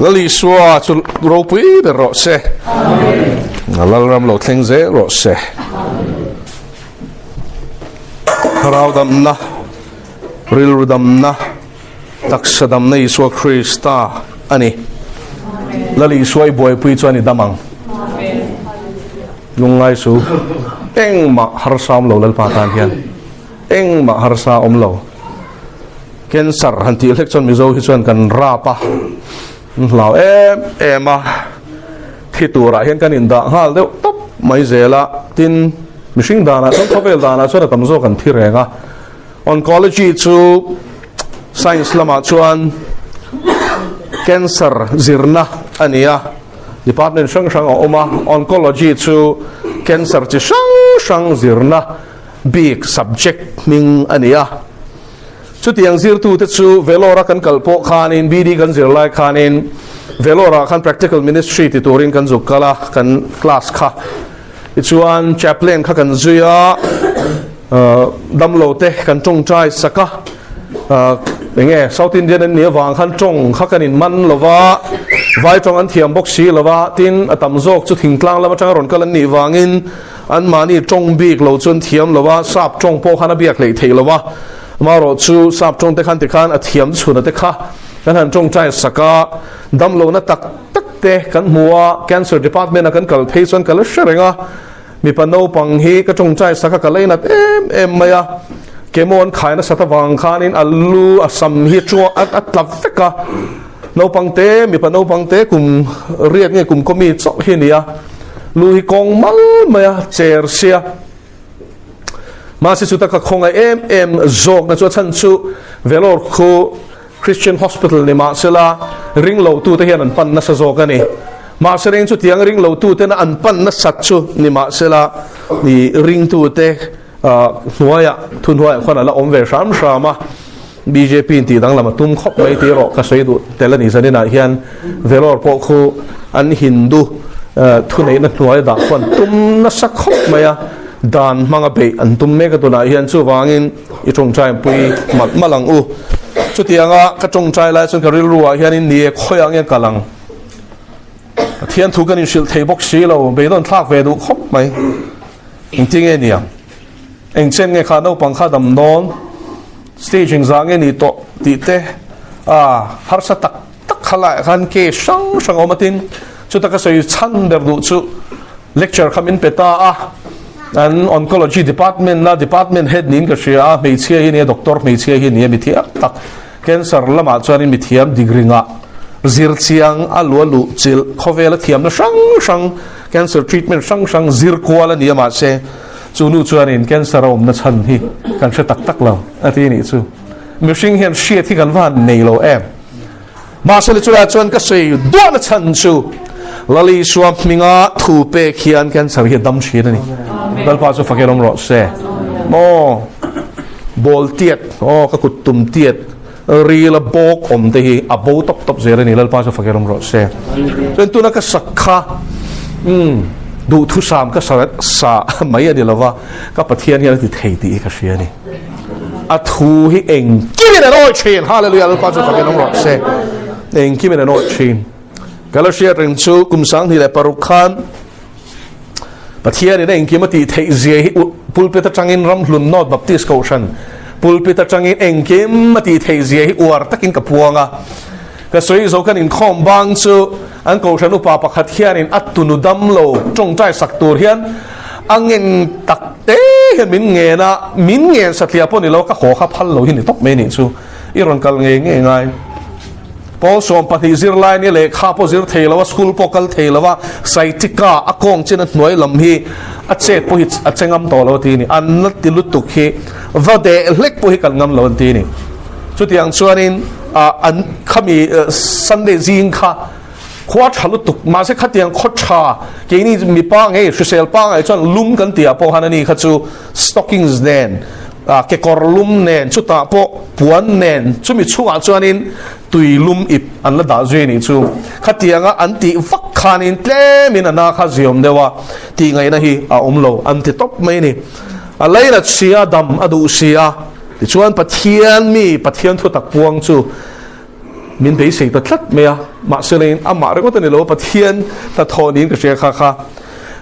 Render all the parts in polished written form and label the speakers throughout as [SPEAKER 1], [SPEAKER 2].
[SPEAKER 1] Lal Isua chu ropui ber rawh se. Lalram lo thleng zel rawh se. Thlarau damna, rilru damna, taksa damna Isua Krista a ni. Lal Isua i buaipui chuan i dam ang. Lungngai su. Engmah harsa awm lo Lalpa tan hian. Engmah harsa awm lo. Cancer han tih hlek chuan Mizo hi chuan kan rap a, an hlau em em a, thi turah hian kan indah nghal deuh tawp mai zel a, tin mihring danah chuan khawvel danah chuan a tam zawk an thi reng a. Oncology chu science lamah chuan cancer zirna a ni a, department hrang hrang a awm a, oncology chu cancer chi hrang hrang zirna bik subject hming a ni a. Chutiang zirtute chu Vellore-a kan kal pawh khanin, BD kan zir lai khanin Vellore-ah khan Practical Ministry ti turin kan zuk kal a, kan class kha. Tichuan Chaplain kha kan zui a, damlo te kan tawngtai sak a, enge South Indian an nih avang khan tawng kha kan inman lo va, vai tawng an thiam bawk si lo va, tin a tam zawk chu thingtlang lam atanga rawn kal an nih vangin Anmahni tawng bik lo chuan thiam lo a, sap tawng pawh khan a biak hleih theih lo a. Amaherawh chu sap tawng te khan tikhan a thiam chhun a te kha kan han tawngtai sak a, damlohna tak tak te kan hmu a, Cancer Department a kan kal phei chuan ka la hre reng a, mipa naupang hi ka tawngtai sak a, ka leinat em em mai a, chemo an khai nasat avang khanin a lu a sam hi a tla vek a, naupang te mipa naupang te kum riat nge kum kawmi chauh hi a ni a. Lu hi kawng mal mai a, cher sia. Mahse chuta ka khawngaih em em zawkna chu a chhan chu Vellore khu Christian Hospital ni mahsela ring lo tute hian an pan nasa zawk a ni. Mahse reng chu tiang ring lo tuten an pan nasat chu ni mahsela ni ringtute hnuaiah thuhnuaiah khuan a la awm ve hram hram a. Bjp in tih danglam a tum khawp mai tih erawh ka sawi duh tel a ni. Zaninah hian Vellore pawh khu an Hindu thuneihna hnuai dah khuan tum nasa khawp mai a, dan hmanga beih an tum mek a tunah hian chuvangin i tawngtai pui malh malh ang u. Chutianga ka tawngtai lai chuan ka rilruah hianin ni e khawiah nge kal ang? Pathian thu kan inhrilh thei bawk si lo, beidawn thlak ve duh khawp mai. Engtin nge niang? Engchen nge kha naupang kha dam dawn? Stage engzah nge ni tawh tih te a harsa tak tak kha laiah khan case hrang hrang a awm a tin chuta ka sawi chhan ber duh chu lecture kha min pe ta a an oncology department na department head niin ka hria a hmeichhia hi nia doctor hmeichhia hi nia mithiam tak cancer lamah chuanin mithiam degree ngah zir chiang a lu a luh chilh khawvela thiamna hrang hrang cancer treatment hrang hrang zir kual a ni a mahse Chu nu chuanin cancer a awmna chhan hi kan hre tak tak lo a ti nih chu. Mihring hian hriat hi kan va han nei lo em. Mahse le chulaiah chuan ka sawi duahna chhan chu Lali Isua hminga thu pek hian cancer hi a dam thin a ni. Lalpa chu fakin awm rawh se. Maw ball tiat, aw ka kut tum tiat, ril a bawk awm te hi a bo tawp tawp zel a ni Lalpa chu fakin awm rawh se chuan tuna ka sak kha um duhthusam ka sa sa mai a ni lova ka Pathian hian a ti thei tih hi ka hria a ni a thu hi engkimin an awi thin hallelujah Lalpa chu fakin awm rawh se engkimin an awi thin ka la hriat reng chu kum 2006 khan Pathianin a engkim a tih theih zia hi pulpit atangin Ramhlun North Baptist Kohhran pulpit atangin engkim a tih theih zia hi uar takin ka puang a. Ka sawi zo kan inkhawm bang chu an Kohhran upa pakhat hianin a tunu dam lo tawngtai sak tur hian a ngen tak te hian min ngen a, min ngen satliah pawh ni lo ka haw kha phal lo hi ni tawp mai nih chu i rawn kal ngei ngei ngai. Pawl 12 zirlai nia lehkha pawh zir thei lo a, school pawh kal thei lo a, Saitika a kawng chin a hnuai lam hi a chet pawh hi a che ngam tawh lo a ti a ni. An la ti lutuk hi va deh hlek pawh hi kan ngam lo an ti a ni. Chutiang chuanin an khami Sunday zing kha khua tha lutuk mahse khatiang khaw tha keini mipa ngei hrisel pa ngai chuan lum kan tih ah pawh khan ani kha chu stockings nen kekawr lum nen chutah pawh puan nen chumi chhungah chuanin tui lum ip an la dah zui a nih chu. Khatianga an tih vak khanin tlemin a na kha ziawm deuh a tih ngaihna hi a awm lo an ti tawp mai a ni. A leinat si a, dam a duh si a, tichuan Pathian mi Pathian thutak puang chu. Min beisei ta tlat mai a, mahse leiin amah ringawt a ni lo, Pathian hnathawh niin ka hria kha kha.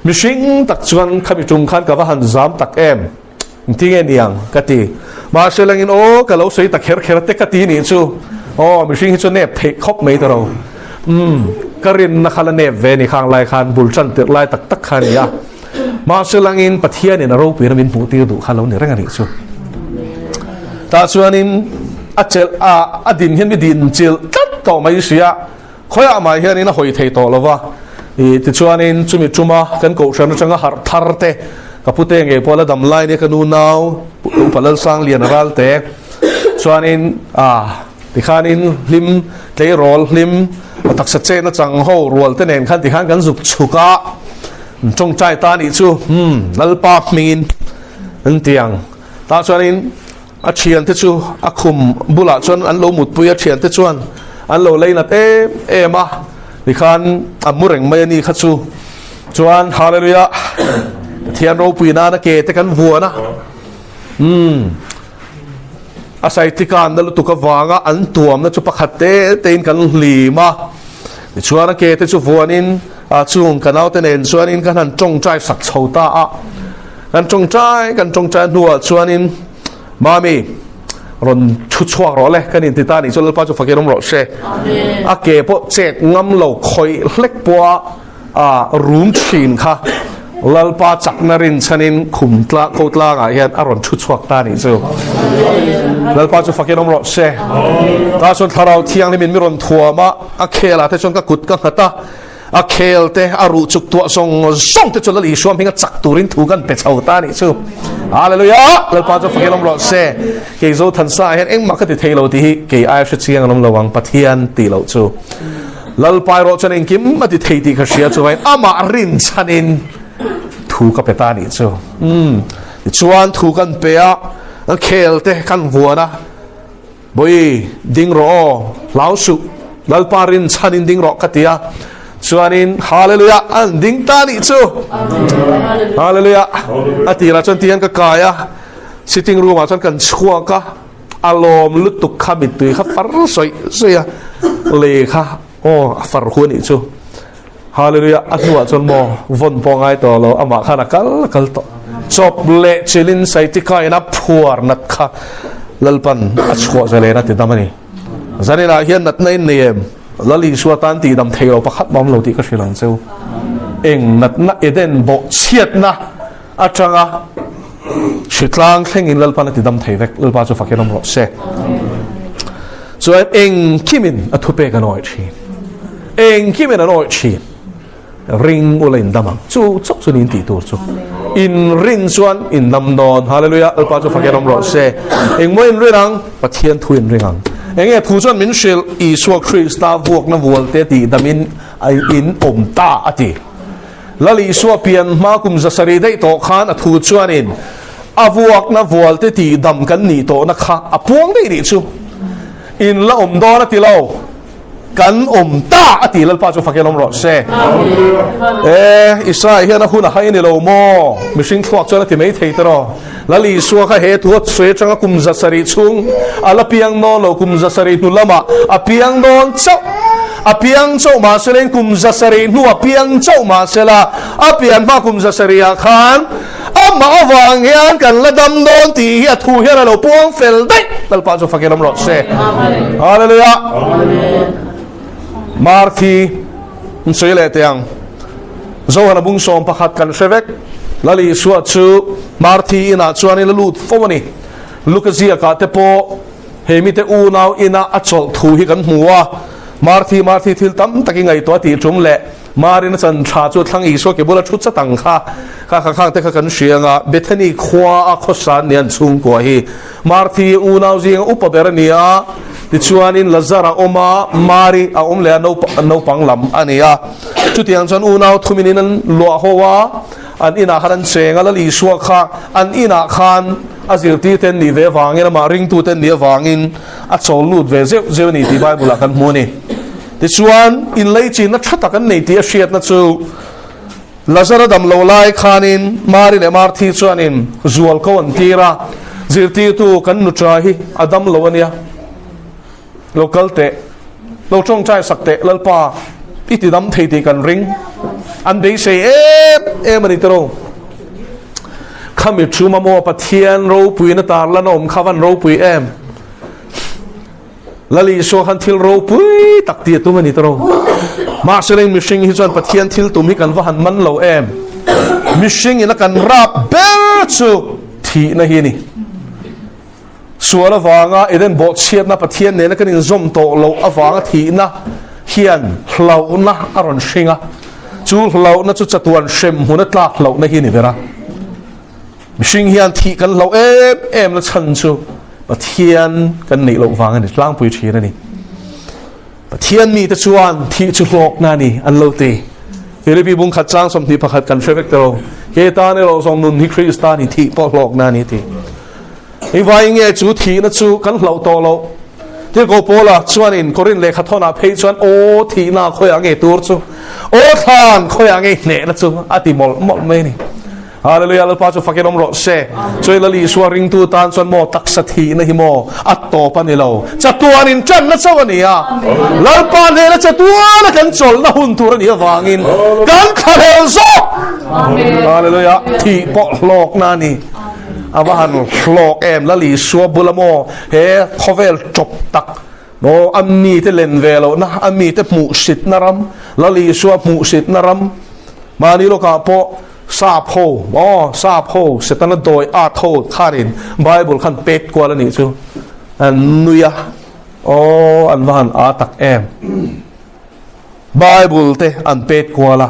[SPEAKER 1] Mihring tak chuan khami tum khan ka va han zam tak em, engtinge niang ka ti. Mahse langin aw ka lo sawi ta kher kher te ka ti nih chu, aw mihring hi chu nep theih khawp mai ta ro. Umm ka rinna kha la nep ve ni khang lai khan bul tan tirh lai tak tak kha a ni a. Mahse langin Pathianin a ropuina min hmuh tir duh kha lo ni reng a nih chu. Tah chuanin a chelh a, a din hian mi din chilh tlat tawh mai si a, khawiah mah hianin a hawi thei tawh lo va. Ih tichuanin chumi tuma kan kohhran atanga harh thar te, ka pute ngei pawh la dam lai nia ka nu nau Upa Lalsangliana Ralte chuanin ah Tikhanin hlim, tleirawl hlim, a taksa chetna chang ho rual te nen khan tikhan kan zuk chhuk a, an tawngtai ta nih chu, umm, Lalpa hmingin an ti ang. Tah chuanin a thiante chu a khum bulah chuan an lo mutpui a, thiante chuan an lo lei nat em em a, tikhan a mu reng mai a ni kha chu. Chuan Hallelujah, Pathian ropui nana ke te kan vuan a, umm. A saitikanna lutuk avanga an tuamna chu pakhat te tein kan hlim a, tichuan a ke te chu vuanin a chung ka naute nen chuanin kan han tawngtai sak chho ta a. Kan tawngtai kan tawngtai hnuah chuanin Mami rawn thu chhuak rawh le kan inti ta nih chu Lalpa chu fakin awm rawh se. A ke pawh chet ngam lo khawih hlek pawha a rum thin kha Lalpa chakna rinchhanin khum tla ko tlangah hian a rawn thu chhuak ta nih chu. Lalpa chu fakin awm rawh se. Ta chuan thlarau thianghlim in mi rawn thuam a, a khelah te chuan ka kut ka nghat a, a khel te a ruh chuk tuah zawng zawng te chu Lal Isua hminga chak turin thu kan pe chho ta nih chu. Hallelujah! Lalpa chu fakin awm rawh se. Kei Zothansa ah hian engmah ka ti thei lo tih hi kei aia hre chiang an awm lo ang Pathian tih loh chu. Lalpa erawh chuan engkim a ti thei tih ka hria chuvain amah rinchhanin thu ka pe ta nih chu. Umm, tichuan thu kan pe a, an khel te kan vuan a, Bawi, ding rawh aw, hlau suh, Lalpa rinchhanin ding rawh ka ti a, chuanin Hallelujah, an ding ta nih chu. Hallelujah, a tirah chuan tihian ka kai a, sitting room ah chuan kan chhuak a, A lawm lutuk kha mittui kha far sawi sawi a, lei kha aw a far hu a nih chu. Hallelujah, a hnuah chuan maw vawn pawh ngai tawh lo, amah khan a kal a kal tawh. Chawp leh chilin Saitika in a phuar nat kha Lalpan a chhuah zalen a ti dam a ni. Zaninah hian natna in nei em? Lal Isua tan tihdam thei lo pakhat mah awm lo tih ka hrilh ang cheu. Eng natna Eden bawhchhiatna Atanga hritlang thlengin Lalpan a ti dam thei vek, Lalpa chu fakin awm rawh se. Chuan engkimin a thupek an awih thin. Engkimin an awih thin. Ring ula in dam ang. Chu chauh chu niin tih tur chu. In rin chuan in dam dawn. Hallelujah. Lalpa chu fakin awm rawh se. Engmaw in rin ang? Pathian thu in ring ang. Enge thu chuan min hrilh Isua Krista vuakna vualte tih damin in awm ta a ti. Lal Isua pian hma kum 700 daih tawh khan a thu chuanin a vuakna vualte tih dam kan nih tawhna kha a puang daih nih chu. In la awm dawn a ti lo, kan awm ta a ti Lalpa chu fakin awm rawh se. E, Isai hian a hun a hai ni lo maw? Mihring thluak chuan a ti mai thei tiraw? Lal Isua kha he thu a sawi atanga kum 700 chhung a la piang dawn lo, kum 700 hnu lamah a piang dawn chauh. A piang chauh mahse leng kum 700 hnu a piang chauh mahse la, a pian hma kum 700 ah khan amah avang hian kan la dam dawn tih hi a thu hian a lo puang fel daih. Lalpa chu fakin awm rawh se. Hallelujah. Marthi an sawi leh teh ang. Zohana bung 11 kan hre vek. Lal Isua chu Marthi inah chuanin a lut fo a ni. Luka ziakah te pawh he mite unau ina a chawlh thu hi kan hmu a. Marthi, Marthi thil tam tak i ngaihtuah tih tum leh Marin a chan tha chu thlang Isua ke bula thu chat ang kha kha kha khang te kha kan hria anga Bethany khua a khawsa ni an chhungkua hi Marthi unau zinga upa ber a ni a, tichuanin Lazar a awm a, Mari a awm leh a naupang lam a ni a. Chutiang chuan unau thumin in an luah ho a, an inah khan an cheng a, Lal Isua kha an inah khan a zirtirte an nih ve avangin, amah ringtute an nih avangin a chawl lut ve zeuh zeuh a ni tih Bible-ah kan hmu a ni. Tichuan, inleichinna tha tak an nei tih a hriatna chu Lazara dam lo lai khanin Mari leh Marthi chuanin zual ko an tir a, Zirtirtu kan nuṭa hi a dam lo a nia, lo kal teh. Lo tawngtai sak teh Lalpa i ti dam thei tih kan ring. An beisei em em a ni tiraw. Khami thu maw Pathian ropuina tarlan a awm kha van ropui em. Lal Isua khan thil ropui tak tih a tum a ni tiraw. Mahse leng mihring hi chuan Pathian thil tum hi kan va han man lo em. Mihring ina kan rap ber chu thihna hi a ni. Sual avanga Eden bawhchhiatna Pathian nena kan inzawm tawh loh avanga thihna hian hlauhna a rawn hring a. Chu hlauhna chu chatuan hremhmun a tlak hlauhna hi a ni ber a. Mihring hian thih kan hlauh em em na chhan chu Pathian kan neih loh vang a ni tlangpui thin a ni. Pathian mite chuan thih chu hlawkna a ni an lo ti. Filipi bung khat chang 21 kan hre vek tawh lo. Ke tan erawh zawng nun hi Krista a ni, thih pawh hlawkna a ni a ti. Engvangin nge chu thihna chu kan hlauh tawh loh? Tirhkoh Paula chuanin Korinth lehkha thawnah phei chuan Aw thihna khawiah nge tur chu? Aw thlan khawiah nge hnehna chu? a ti mawlh mawlh mai a ni. Hallelujah, Lalpa chu fakin awm rawh se. Chuai Lal Isua ringtu tan chuan maw taksa thihna hi maw a tawp a ni lo. Chatuan in tanna chauh a ni a. Lalpa hnehna chatuana kan chawlhna hun tur a nih avangin kan thlahlel zawk. Hallelujah, thih pawh hlawkna a ni. A va han hlawk em, Lal Isua bula maw he khawvel tawp tak maw a mite len ve lohna, a mite hmuhsitna ram, Lal Isua hmuhsitna ram, mahni lawkah pawh sap ho maw sap ho Setana dawi at ho khanin Bible khan pet kual a nih chu an nui a, aw an va han a tak em. Bible te an pet kual a,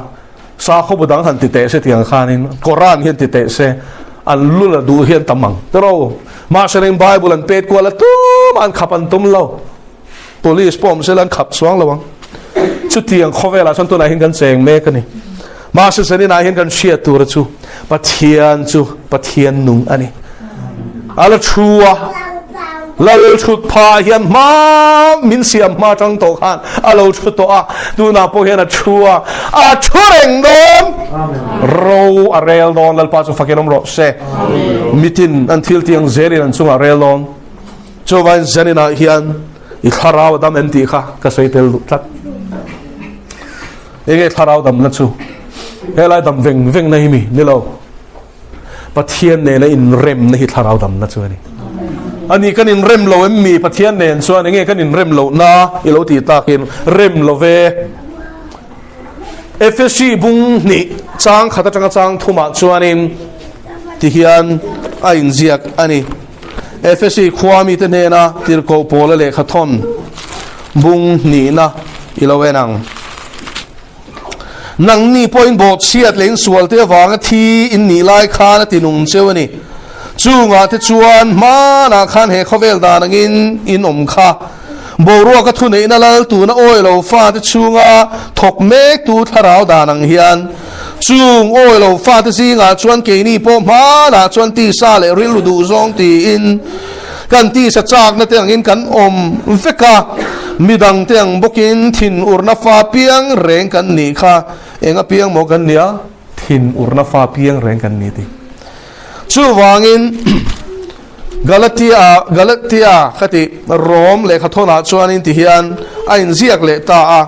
[SPEAKER 1] sakhaw bu dang han ti teh se tiang khanin Koran hian ti teh se an lu la duh hian tam ang tiraw. Mahse reng Bible an pet kual a tumah an khap an tum lo. Police pawh awm sela an khap chuang lo ang. Chutiang khawvelah chuan tunah hian kan cheng mek a ni. Mahse zaninah hian kan hriat tura chu Pathian chu Pathian nung a ni. A la thu a, Lal thut phah hian hma min siam hma tang tawh khan a lo thu tawh a, tunah pawh hian a thu a, a thu reng dawn. Ro a rel dawn, Lalpa chu fakin awm rawh se. Mitin an thil tiang zelin an chungah rel dawn. Chuvain zaninah hian i thlarau a dam em tih kha ka sawi tel duh tlat. Enge thlarau damna chu? Helai dam veng veng na hi mi ni lo. Pathian nena inremna hi thlarau damna chu a ni. Ani kan inrem lo em mi Pathian nen chuan enge kan inrem loh na i lo tih takin rem lo ve. Efesi bung hnih chang khat atanga chang thumah chuanin tihian a inziak a ni. Efesi khua mite hnena tirhkoh pawla lehkha thawn bung hnihna i lo en ang. Nangni pawhin bawhchhiat leh insualte avanga thi in nih lai khan a ti nung cheu a ni. Chungah te chuan hmanah khan he khawvel dan angin in awm kha. Boruaka thuneihna lal tuna awi lo fate chhunga thawk mektu thlarau dan ang hian chung awi lo fate zingah chuan keini pawh hmanah chuan tisa leh rilru duh zawng tiin kan tisa chakna te angin kan awm vek a, midang te ang bawkin thinurna fa piang reng kan nih kha eng apiang maw kan nia thinurna fa piang reng kan ni ti. Chuvangin Galatia, Galatia ka ti, Rom lehkha thawnah chuanin ti hian a inziak leh ta a.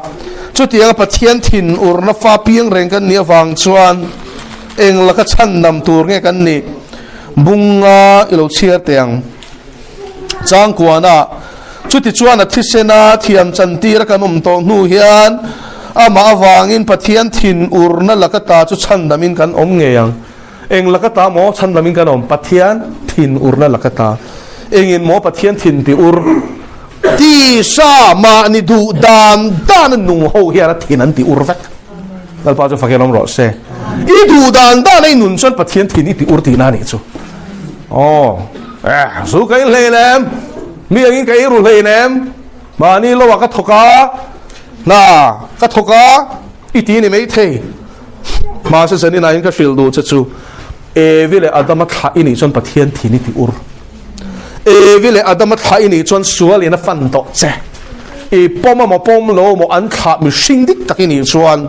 [SPEAKER 1] Chutianga Pathian thinurna fa piang reng kan nih avang chuan eng laka chhandam tur nge kan nih? Bunga i lo chhiar teh ang. Changkuana, Chutichuan a thisena thiam chantira kan awm tawh hnu hian amah avangin Pathian thinurna laka ta chu chhandamin kan awm ngei ang. Eng laka ta maw chhan lamin kan awm? Pathian thin urna laka ta. Engin maw Pathian thin ti ur? Tisa mahni duh dan dan a nung ho hian a thin an ti ur vek. Lalpa chu fakin awm rawh se. I duh dan dan a i nun chuan Pathian thin i ti ur tihna a nih chu. Aw, eh, zu ka in hlein em? Mi angin ka ei ru hlein em? Mahni lo ah ka thawk a, hna ka thawk a, i ti ni maithei. Mahse zanin ah hian ka hrilh duh che chu Evi leh Adama thlah i nih chuan Pathian thin i ti ur. Evi leh Adama thlah i nih chuan sual in a fan tawh che. I pawm amaw pawm lo amaw an thlah mihring dik tak i nih chuan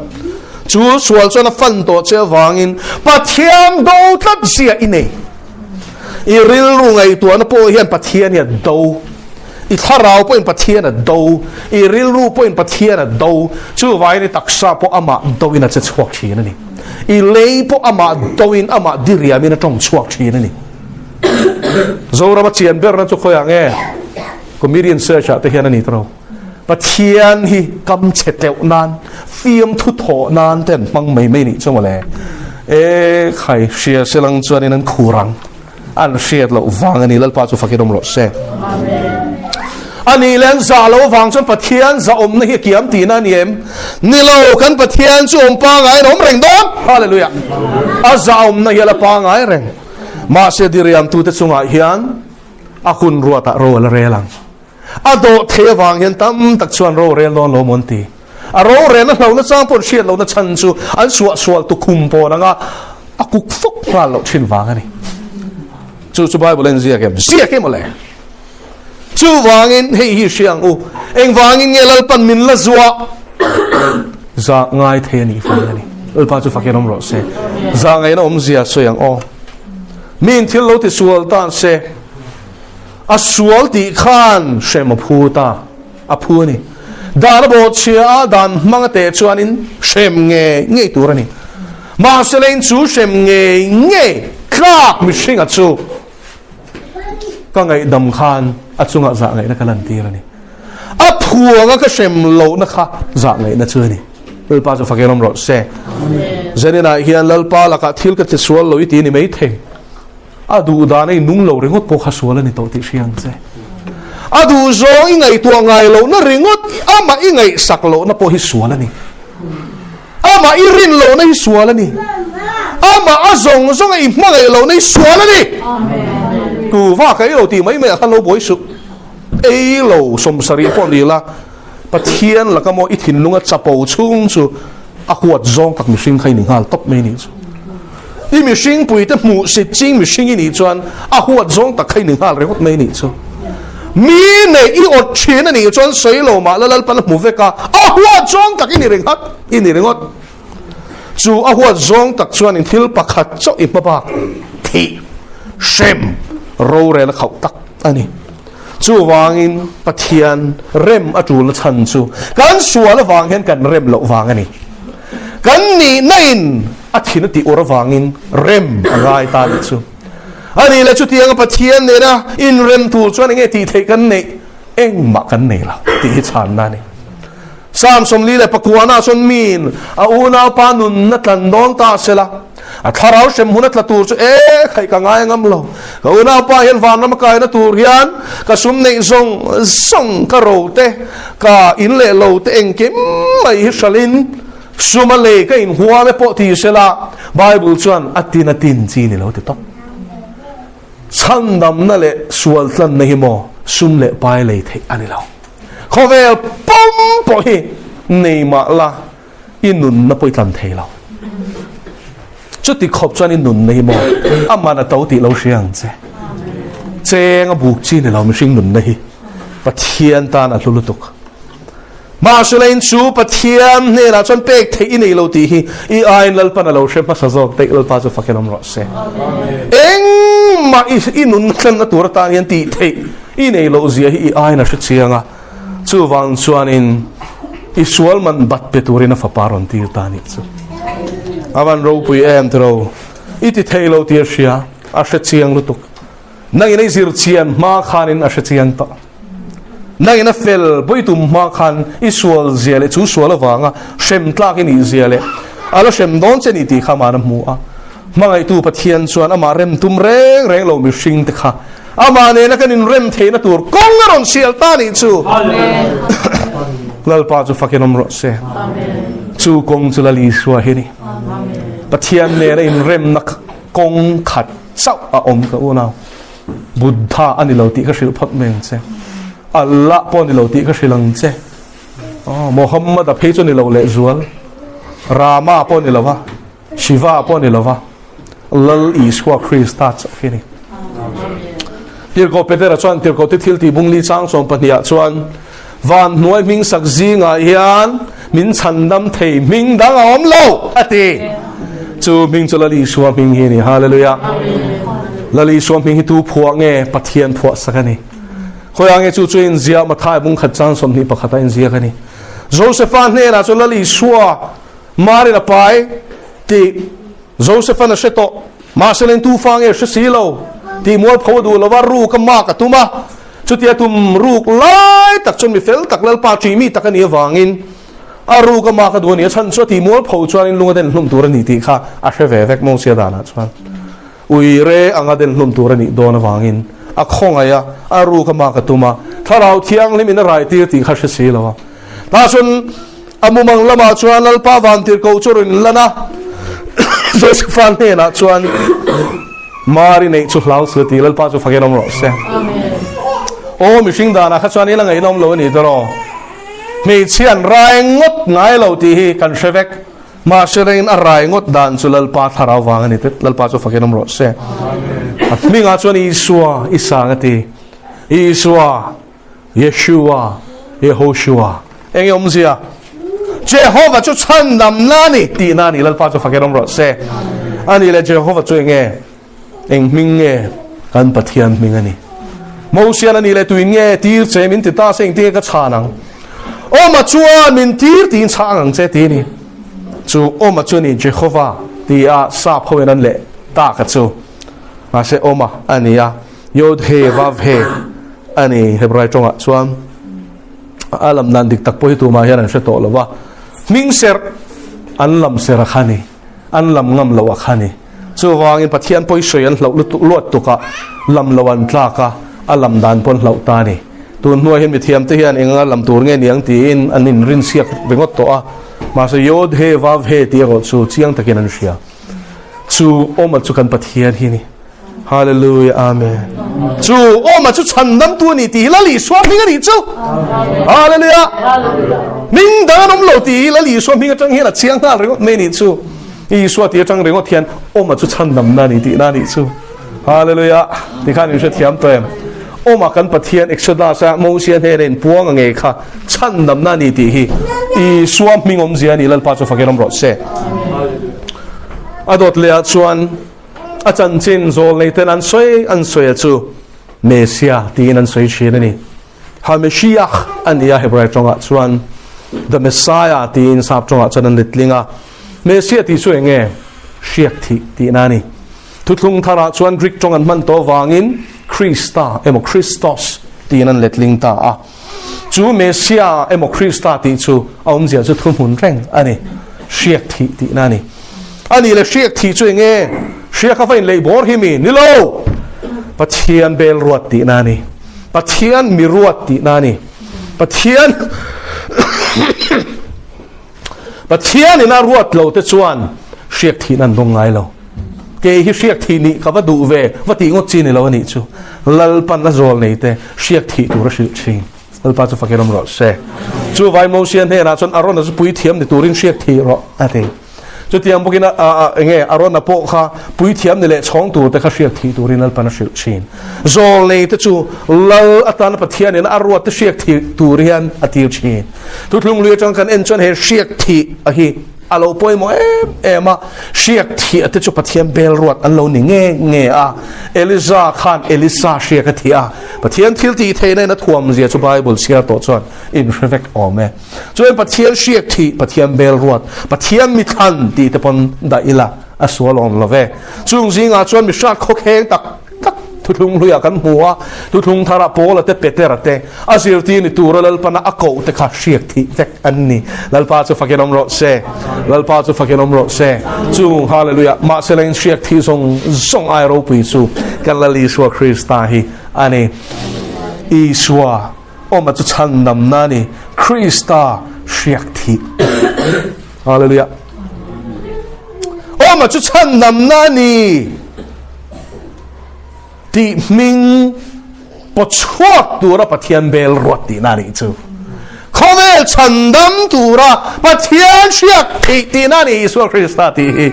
[SPEAKER 1] chu sual chuan a fan tawh che avangin Pathian do tlat zia i nei. I rilru ngaihtuahna pawh hian Pathian hi a do. I thlarau pawhin Pathian a do, i rilru pawhin Pathian a do, chuvangin i taksa pawh amah doin a che chhuak thin a ni. I lei pawh amah doin, amah diriamin a tawng chhuak thin a ni. Zorama chian berna chu khawiah nge? Comedian search ah te hian a ni tawh lo. Pathian hi kam chhe tleuh nan, fiamthu thawh nan te an hmang mai mai nih chu mawle. E khai hria selang chuanin an khur ang. An hriat loh vang a ni. Lalpa chu fakin awm rawh se. A nih leh an zah loh vang chuan Pathian zahawmna hi a kiam tihna a ni em? Ni lo, kan Pathian chu awm pangai in a awm reng dawn. Hallelujah. A zahawmna hi a la pangai reng. Mahse diriamtute chungah hian a hun ruatah ro a la rel ang. A dawh theih avang hian tam tak chuan rorel dawn lo maw an ti. A rorelna hlauhna chang pawh an hriat lohna chhan chu an suahsual tukhum pawn anga a kuk fawk nghal loh thin vang a ni. Chu chu Bible a inziak em? Ziak em awle. Chuvangin hei hi hria ang u, engvangin nge Lalpan min la zuah? Zah ngai thei a nih vang a ni. Lalpa chu fakin awm rawh se. Zah ngaihna awmzia sawi ang aw. Miin thil lo tisual tan se. A sual tih khan hrem a phu ta, a phu a ni. Dan a bawhchhia a, dan hmang a teh chuanin hrem ngei ngei tur a ni. Mahse lein chu hrem ngei ngei tlak mihringa chu ka ngaihdam khan a chungah zah ngaihna ka lantir a ni. A phuanga ka hrem lohna kha zah ngaihna chu a ni. Lalpa chu fakin awm rawh se. Zaninah hian Lalpa lakah thil ka tisual lo i ti ni maithei. A duh dan a inung lo ringawt pawh kha sual a ni tawh tih hria ang che. A duh zawng i ngaihtuah ngai lohna ringawt, amah i ngaihsak lohna pawh hi sual a ni. Amah i rin lohna hi sual a ni. Amah a zawng zawnga i hmangaih lohna hi sual a ni. Tu vak ei lo tih mai mai ah khan lo buai suh. Ei lo sawmsarih pawh ni la, Pathian laka maw i thinlunga chapo chhung chu a huat zawng tak mihring kha i ni nghal tawp mai nih chu. I mihring puite hmuh sit ching mihring i nih chuan a huat zawng tak kha i ni nghal ringawt mai nih chu. Mi neih i awt thin a nih chuan sawi lo mah la Lalpan a hmu vek a, a huat zawng tak i ni ringhat i ni ringawt. Chu a huat zawng tak chuan in thil pakhat chauh i hma bak thih hrem rorel a khauh tak a ni. Chuvangin Pathian rem a tul na chhan chu kan sual avang hian kan rem loh vang a ni. Kan nihna in a thin a tih ur avangin rem a ngai ta nih chu. A nih leh chutianga Pathian nena inrem tur chuan enge tih theih kan neih? Engmah kan nei lo tih hi chhanna a ni. Psalm 49 ah chuan miin a unaupa nunna tlan dawn ta sela, a thlarau hrem hun a tla tur chu e khaih ka ngai ngam lo. Ka unaupa hian vanram a kaina tur hian ka sum neih zawng zawng ka ro te, ka in leh lo te engkim mai hi hralhin sum a lei ka inhuam e pawh ti sela, Bible chuan a tin a tin chi ni lo ti tawp. Chhandamna leh sual tlanna hi maw sum leh pai lei theih a ni lo. Khawvel pum pawh hi nei mah la i nunna pawh i tlan thei lo. Chuti khawp chuan i nunna hi maw a man a to tih lo hria ang che. Cheng a buk chi ni lo mihring nunna hi Pathian tan a hlu lutuk. Mahselain chu Pathian hnenah chuan pek theih i nei lo tih hi i aiin Lalpan a lo hre hmasa zawk daih. Lalpa chu fakin awm rawh se. Engmah i nunna tlanna tur atan hian tih theih i nei loh zia hi i aiin a hre chiang a. Chuvang chuanin i sual man bat pe turin a fapa rawn tir ta nih chu. A van ropui em tiro. I ti thei lo tih a hria, a hre chiang lutuk. Nangin i zir chian hma khanin a hre chiang tawh. Nangin a fel pawi tum hma khan i sual zia leh chu sual avanga hrem tlak i nih zia leh a la hrem dawn che ni tih kha ama'n a hmu a. Hmangaihtu Pathian chuan amah rem tum reng reng lo mihring te kha amah nena kan inrem theihna tur kawng a rawn sial ta nih chu. Lalpa chu fakin awm rawh se. Chu kawng chu Lal Isua hi a ni. Pathian nena inremna kawng khat chauh a awm ka unau. Buddha a ni lo tih ka hrilh phawt mai ang che. Allah pawh a ni lo tih ka hrilh ang che. Oh, Muhammad a phei chu ni lo leh zual. Rama pawh a ni lo va, Shiva pawh a ni lo va, Lal Isua Krista chauh hi a ni. Tirhkoh Petera chuan Tirhkoh te thil tih bungli chang sawm pahnih ah chuan van hnuai hming sak zingah hian min chhandam thei hming dang a awm lo a ti. Chu hming chu Lal Isua hming hi a ni. Hallelujah. Lal Isua hming hi tu phuah nge? Pathian phuah sak a ni. Khawiah nge chu chu inziah Mathai bung khat chang 21 a inziak a ni. Josefa hnenah chuan Lal Isua Marin a pai tih Josephan a hre tawh. Mahse leng tu fa nge hre si lo tih mualpho a duh lo va, ruk a mak a tum a. Chutia tum ruk lai tak chuan mi fel tak Lalpa ṭih mi tak a nih avangin a ruk a mak a duh a ni. A chhan chu a tih mualpho chuanin lung a den hlum tur a ni tih kha a hre ve vek Mosia danah chuan. Ui re anga den hlum tur a nih dawn avangin a khawngaih a, a ruk a mak a tum a, Thlarau Thianghlim in a rai tir tih kha hre si lo a. Tah chuan a mumang lamah chuan Lalpa vantirhkoh chu rawn inlan a, Josepha hnenah chuan, Mari neih chu hlau suh tih Lalpa chu fakin awm rawh se. Aw mihring danah kha chuan ila ngaihna awm lo a ni tawh. Hmeichhia an rai ngawt ngai lo tih hi kan hre vek. Mahse rengin a rai ngawt dan chu Lalpa thlarau vang a ni tlat. Lalpa chu fakin awm rawh se. A hmingah chuan Isua i sang a ti. Isua, Yeshua, Yehoshua. Eng nge awmzia? Jehova chu chhandamna a ni tihna a ni. Lalpa chu fakin awm rawh se. A ni le Jehova chu eng nge? Eng hming nge kan Pathian hming a ni? Mosian a nih leh tuin nge tir che min ti ta se engtin nge ka chhan ang? Awma chuan min tir tiin chhang ang che ti a ni. Chu awma chu a ni Jehova ti a sap ho in an leh tak a chu. Mahse awma a ni a, Yod He Vav He a ni Hebrai tawngah chuan a lam dan dik tak pawh hi tumah hian an hre tawh lo va. Hming serh an lam serh a kha ni. An lam ngam loh a kha ni. Chuvangin Pathian pawisawi an hlauh lutuk luat tukah lam lo an tlak a, a lam dan pawh an hlauh ta a ni. Tun hnuah hian mithiamte hian eng anga lam tur nge niang tiin an inrinchhiak ringawt tawh a, mahse Yod He Vav He tih erawh chu chiang takin an hria. Chu awma chu kan Pathian hi a ni. Hallelujah Amen. Chu awma chu chhandamtu a ni tih hi Lal Isua hming a nih chu. Hallelujah. Hming dang an awm lo tih hi Lal Isua hming atang hian a chiang nghal ringawt mai a nih chu. Isua tih atang ringawt hian awma chu chhandamna a ni tihna a nih chu. Hallelujah. Tikhan in hrethiam tawh em? Awma kan Pathian Exodus a Mosia hnena inpuang a ngei kha chhandamna a ni tih hi Isua hming awmzia a ni Lalpa chu fakin awm rawh se. A dawt leh ah chuan A chanchin zawl nei ten an sawi an sawi a chu Mesia tiin an sawi thin a ni. HaMeshiach a ni a Hebrai tawngah chuan The Messiah tiin sap tawngah chuan an letling a. Mesia tih chu eng nge? Hriak thih tihna a ni. Thuthlung tharah chuan Greek tawng an hman tawh avangin Krista emaw Christos tiin an letling ta a. Chu Mesia emaw Krista tih chu a awmzia chu thuhmun reng a ni. Hriak thih tihna a ni. A nih le hriak thih chu eng nge? Hriak a va inleih bawr hi mi? Ni lo! Pathian bel ruat tihna a ni. Pathian mi ruat tihna a ni. Pathian Pathian in a ruat lo te chuan hriak thihna an dawng ngai lo. Kei hi hriak thih nih ka va duh ve, va tih ngawt chi ni lo a nih chu. Lalpan a zawl nei te hriak thih tur a hrilh thin. Lalpa chu fakin awm rawh se. Chu vai Mosia hnenah chuan Arona chu puithiam ni turin hriak thih rawh a ti. Chutiang bawkin a a enge Arona pawh kha puithiam ni leh chhawng tur te kha hriak thih turin Lalpan a hrilh thin. Zawl nei te chu Lal atana Pathianin a ruat te hriak thih tur hian a tir thin. Thuthlung lui atang kan en chuan he hriak thih a hi a lo pawimawh em em a, hriak thih a te chu Pathian bel ruat an lo ni nge nge a. Eliza khan Elisa hriak a thih a, Pathian thil tih theihna in a thuam zia chu Bible chhiar tawh chuan in hre vek awm e. Chuan Pathian hriak thih, Pathian bel ruat, Pathian mithlan tih te pawn dah ila a sual awm lo ve. Chung zingah chuan mihrat khawkheng tak tak thuthlung hluiah kan hmu a, thuthlung tharah Paula te Petera te a zirtir ni tura Lalpana a koh te kha hriak thih vek an ni. Lalpa chu fakin awm rawh se. Lalpa chu fakin awm rawh se. Chung Hallelujah mahse la in hriak thih zawng zawng ai ropui chu kan Lal Isua Krista hi a ni. Isua awma chu chhandamna a ni. Krista hriak thih. Hallelujah. Awma chu chhandamna a ni. Tih hming pawchhuak tura Pathian bel ruat tihna a nih chu. Khawvel chhandam tura Pathian hriak theih tihna a ni Isua Krista tih hi.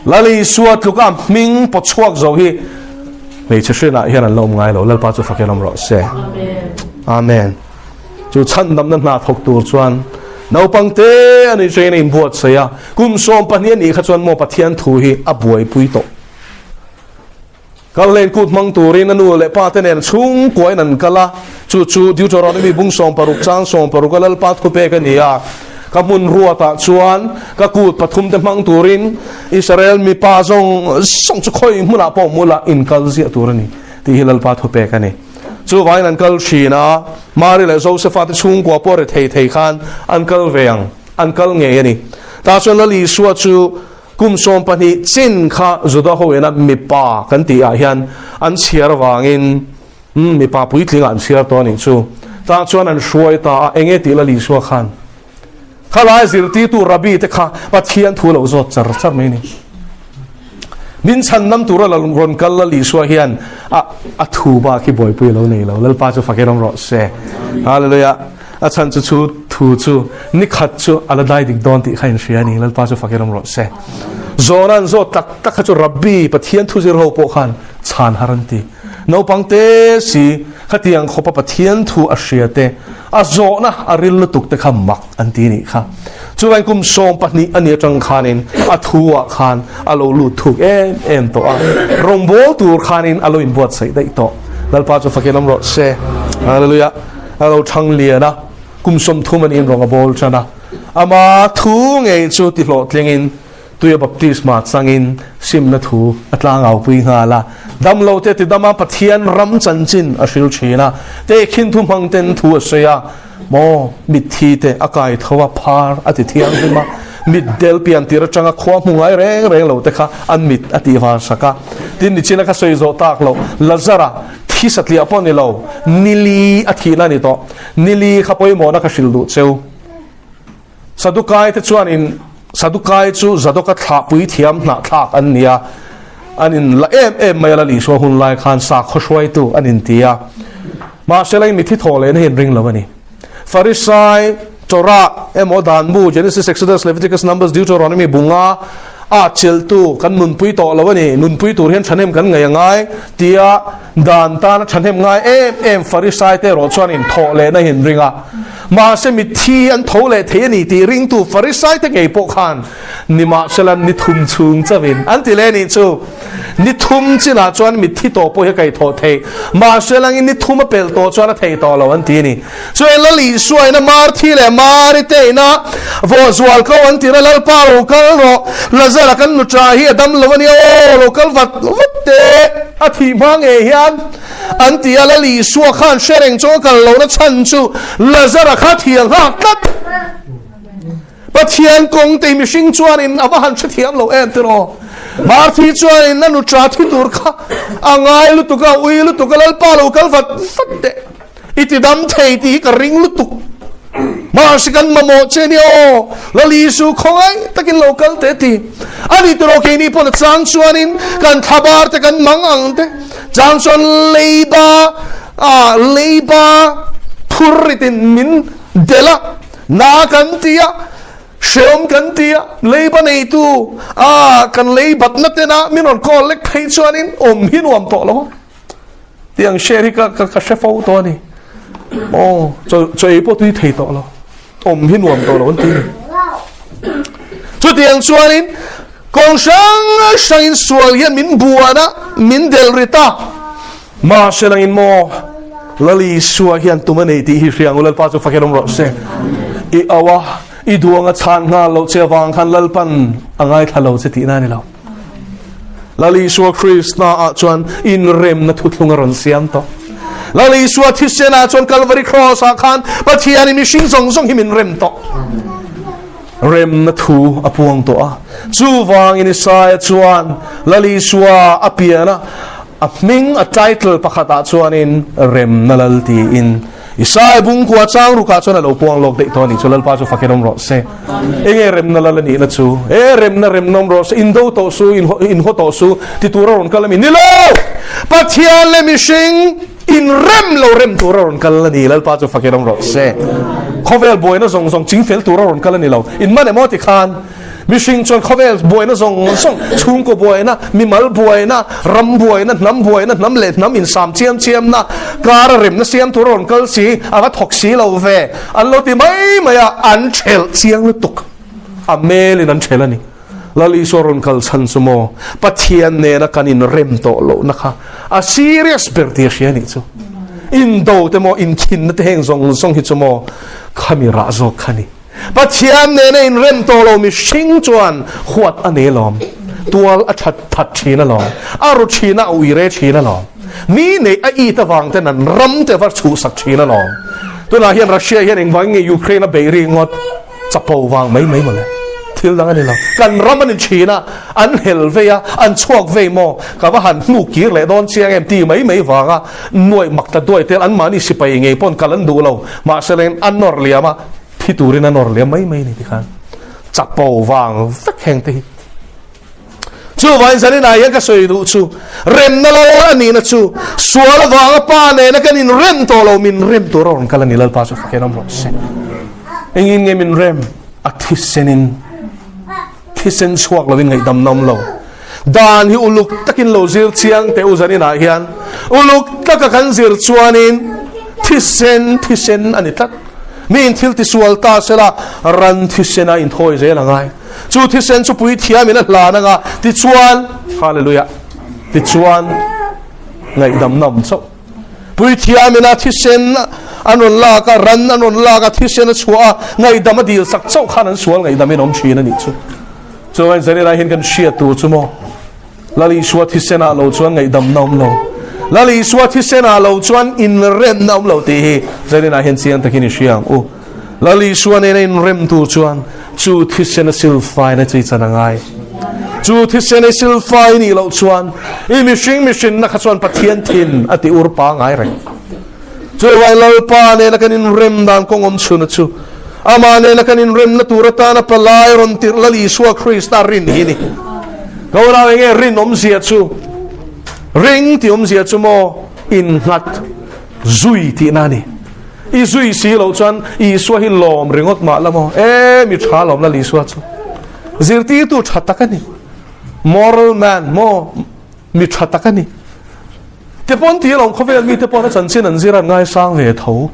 [SPEAKER 1] Lal Isua tluka hming pawchhuak zo hi hmeichhe hrinah hian an la awm ngai lo. Lalpa chu fakin awm rawh se. Amen. Chu chhandamna hna thawk tur chuan naupang te a nih chuan a inbuatsaih a. Kum 12 a nih kha chuan maw Pathian thu hi a buaipui tawh. Kalhlen kut hmang turin a nu leh pa te nen chhungkuain an kal a, chu chu Deuteronomy bung 16 chang 16 a Lalpa thupek a ni a. Ka hmun ruatah chuan ka kut pathum te hmang turin Israel mipa zawng zawng chu khawi hmunah pawh mula inkal ziah tur a ni tih hi Lalpa thupek a ni. Chuvangin an kal thin a, Mari leh Josefa te chhungkua pawh rethei thei khan an kal ve ang, an kal ngei a ni. Tah chuan Lal Isua chu Kum 12 chin kha Juda ho ina mipa kan tih ah hian an chhiar avangin mipa puitling ah an chhiar tawh a nih chu. Tah chuan an hruai ta a, enge tih Lal Isua khan khalai zirtirtu Rabbi te kha Pathian thu lo zawt char char mai a ni. Min chhan nam tura la rawn kal Lal Isua hian a a thu bak hi buaipui a lo nei lo. Lalpa chu fakin awm rawh se. Hallelujah. A chhan chu chu thu chu ni khat chu a la dai dik dawn tih kha inhria a ni. Lalpa chu fakin awm rawh se. Zawhna an zawt tak tak kha chu Rabbi, Pathian thu zir ho pawh khan chhan har an ti. Naupang te si khatiang khawpa Pathian thu a hria te, a zawhna a ril lutuk te kha mak an ti nih kha. Chuvain kum 12 a ni atang khanin a thu ah khan a lo lut thuk em em tawh a, rawngbâwl tur khanin a lo inbuatsaih daih tawh. Lalpa chu fakin awm rawh se. Hallelujah. A lo thang lian a, kum 30 an inrawng a bawl tan a. Ama thu ngei chu ti hlawhtlingin tuia baptisma changin simna thu a tlangaupui nghal a. Damlo te ti dama Pathian ram chanchin a hril thin a, tehkhin thu hmang ten thu a sawi a, maw mitthi te a kai tho a, phar a ti thianghlim a, mitdel pian tir atanga khua hmu ngai reng reng lo te kha an mit a tih var sak a. Tin, nichina kha sawi zawh tak loh Lazara, Thi satliah pawh ni lo, nili a thihna a ni tawh. Nili kha pawimawhna ka hrilh duh cheu. Sadukai te chuanin Sadukai chu Zadoka thlahpui thiam hnahthlak an ni a, an in la em em mai a, Lal Isua hun lai khan sakhaw hruaitu an inti a. Mahse la in mithi thawh lehna hi an ring lo a ni. Farisai, Torah, emaw Danbu, Genesis, Exodus, Leviticus, Numbers, Deuteronomy, bunga a chelhtu kan nunpui tawh lo a ni, nunpui tur hian thahnem kan ngaih a ngai tia dan tana thahnem ngai em em Farisai te erawh chuan inthawh lehna hi an ring a. Mahse mitthi an tho leh thei a ni tih ringtu Farisai te ngei pawh khan nimahsela ni thum chhung chauhin an ti leh a nih chu. Ni thum chinah chuan mitthi tawh pawh hi a kaihthawh theih. Mahse langin ni thum a pelh tawh chuan a thei tawh lo an ti a ni. Chuan Lal Isuaina Marthi leh Mari te ina vawh zual ko an tir a, Lalpa lo kal rawh, Lazara kan nuṭa hi a dam lo a nia aw, lo kal vat vat teh a thih hma ngei hian an ti a. Lal Isua khan hre reng chu a kal lohna chhan chu Lazara kha thiang nghak tlat. Pathian kawng te mihring chuanin a va han hrethiam lo em tiraw? Marthi chuanin a nuṭa thi tur kha a ngai lutuk a, ui lutuk a, Lalpa lo kal vat vat teh, i ti dam thei tih hi ka ring lutuk. Mahse kan mamawh che nia aw, Lal Isu khawngaih takin lo kal teh ti. A ni tiraw keini pawn a chang chuanin kan thlabar te kan mang ang te, chang chuan leiba, ah leiba phurritin min delh a, Na kan ti a, hreawm kan ti a, leiba neitu a kan lei batna tena min rawn call lek phei chuanin awm hi nuam tawh lo a. Tiang share hi ka ka ka hre fo tawh a ni. Aw, chaw chaw ei pawh tui thei tawh lo. Awm hi nuam tawh lo an ti a ni. Chutiang chuanin kawng hrang hrangin sual hian min buan a, min delh rit a. Mahse langin maw Lal Isua hian tum a nei tih hi hria ang u, Lalpa chu fakin awm rawh se. I au a, i duang a chhan nghal loh che avang khan Lalpan a ngaithla lo che tihna a ni lo. Lal Isua Krista ah chuan inremna thuthlung a rawn siam tawh. Lal Isua thisen ah chuan Calvary Cross ah khan Pathianin mihring zawng zawng hi min rem tawh. Remna thu a puang tawh a. Chuvangin Isaia chuan Lal Isua a pian a, A hming, a title, pakhatah chuanin Remna Lal tiin Isaiah bungkua chang rukah chuan a lo puang lawk daih tawh a ni chu. Lalpa chu fakin awm rawh se. Enge Remna Lal a nihna chu? E, Remna, Remna awm rawh se, indo tawh su, inhaw tawh su ti tura rawn kal a mi? Ni lo! Pathian leh mihring inrem lo rem tura rawn kal a ni. Lalpa chu fakin awm rawh se. Khawvel buaina zawng zawng chingfel tura rawn kal a ni lo. Inman emaw tikhan Mihring chuan khawvel buaina zawng zawng, chhungkaw buaina, mimal buaina, ram buaina, hnam buaina, hnam leh hnam insam chiam chiamna, kara remna siam tur a rawn kal si, a va thawk si lo ve, an lo ti mai mai a, an thelh chiang lutuk. A melin an thelh a ni. Lal Isua rawn kal chhan chu maw Pathian nena kan inrem tawh lohna kha a serious ber tih a hria a nih chu. Indo te maw inkhinna te heng zawng zawng hi chu maw khami rah zawk kha ni. Pathian nena inrem tawh lo mihring chuan huat a nei alawm. Tual a that that thin alawm. A ru thin a, a ui re thin alawm. Mi neih a it avang ten an ram te va chhuhsak thin alawm. Tunah hian Russia hian engvangin nge Ukraine a beih ri ngawt? Chapo vang mai mai mawle. Thil dang a ni lo. Kan ram an in thin a, an hel vei a, an chhuak vei maw? Ka va han hnuk kir leh dawn chiang em ti mai mai vanga nuaih mak ta duai tel anmahni sipai ngei pawn kal an duh lo. Mahse leng an nawr liam a, thi turin a nawr liam mai mai ni tikhan chapo vang vek heng te hi. Chuvain zaninah hian ka sawi duh chu remna lo a nihna chu sual avanga pa nena kan inrem tawh lo min rem tur a rawn kal a ni Lalpa chu fakin awm rawh se. Engin nge min rem? A thisenin thisen chhuak lovin ngaihdam na awm lo. Dan hi uluk takin lo zir chiang teh u zaninah hian uluk taka kan zir chuanin thisen thisen a ni tlat. Miin thil tisual ta sela ran thisena inthawi zel a ngai. Chu thisen chu puithiamin a hlan anga tichuan, Hallelujah, tichuan ngaihdamna awm chauh. Puithiamin a thisen an rawn lak a, ran an rawn lak a, thisen a chhuah a, ngaihdam a dil sak chauh khan an sual ngaihdamin awm thin a nih chu. Chuan Zanilai hian kan hriat tur chu maw? Lal Isua thisenah lo chuan ngaihdamna awm lo. Lal Isua thisenah lo chuan inremna awm lo tih hi Zaninah hian chiang takin i hria ang u. Lal Isua nena inrem tur chuan chu thisena silfaina chu i chan a ngai. Chu thisena i silfai nih loh chuan i mihring mihrinna kha chuan Pathian thin a ti ur pangai reng. Chuvai Lalpa nena kan inrem dan kawng awm chhuna chu Amah nena kan inremna tur atana palai rawn tirh Lal Isua Krista rin hi ni. Ka unau enge rin awmzia chu? Ring tih awmzia chu maw innghat zui tihna a ni. I zui si loh chuan Isua hi lawm ringawt mah la maw? E mi tha lawm Lal Isua chu. Zirtirtu tha tak a ni. Moral man maw? Mi tha tak a ni. Te pawn ti alawm khawvel mite pawn a chanchin an zir an ngaisang ve tho.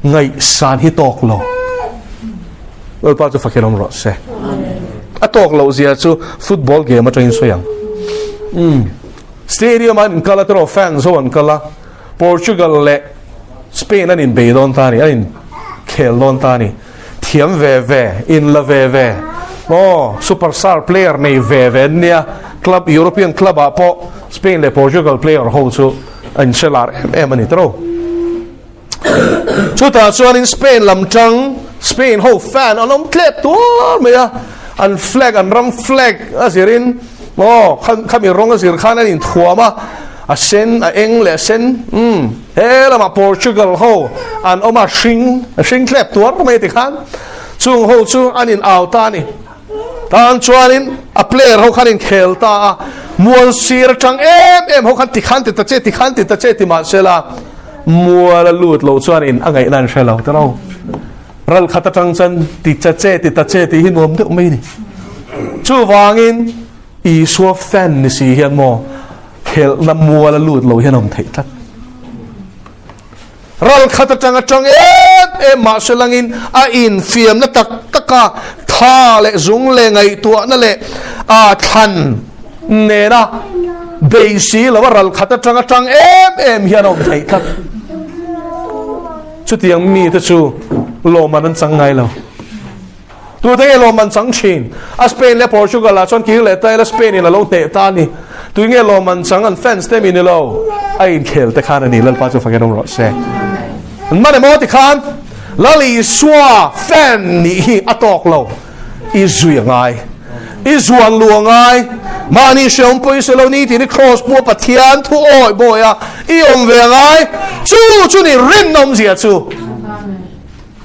[SPEAKER 1] Ngaihsan hi tawk lo. Lalpa chu fakir awm rawh se. A tawk loh zia chu football game atangin sawi ang. Mm. Stadium an inkal a tiraw fans ho an kal a. Portugal leh Spain an inbei dawn ta a ni, an inkhel dawn ta a ni. Thiam ve ve, in la ve ve. Aw, superstar player nei ve ve an nia. Club, European club ah pawh Spain leh Portugal player ho chu a inhre lar em em a ni tawh. Chutah chuanin Spain lam tang, Spain ho fan an awm tlep tuar mai a. An flag, an ram flag a zirin, aw, khami rawng a zir khan an inthuam a. A sen, a eng leh a sen, umm. He lamah Portugal ho an awm a, hring a hring tlep tuar mai ti khan chung ho chu an in au ta a ni. Tan chuanin a player ho khan in khel ta a, mual sir atang em em ho khan ti khan ti ta che ti khan ti ta che ti mahsela mual a lut lo chuan in a ngaihna an hre lo ta lo. Ral khat atang chuan ti ta che ti ta che tih hi nuam deuh mai a ni. Chuvangin Isua fan ni si hian maw Khelhna mual a lut lo hian a awm theih tlat. Ral khat atang atang em em mahse langin a infiamna tak taka tha leh zung leh ngaihtuahna leh a thlan nena bei si lo a ral khat atang atang em em hian a awm theih tlat. Chutiang mite chu lawmman an chang ngai lo. Tute nge lawmman chang thin? A Spain leh Portugal ah chuan kir leh ta ila Spain in a lo hneh ta a ni. Tui nge lawmman chang an fans te mi ni lo? A inkhel te khan a ni Lalpa chu fakin awm rawh se. An man emaw ti khan Lal Isua fan nih hi a tawk lo. I zui a ngai. I zuan lu a ngai. Mahni hreawm pawh i se lo ni tiin i cross pawh Pathian thu awi bawi a i awm ve a ngai. Chu chu ni rinna awmzia chu.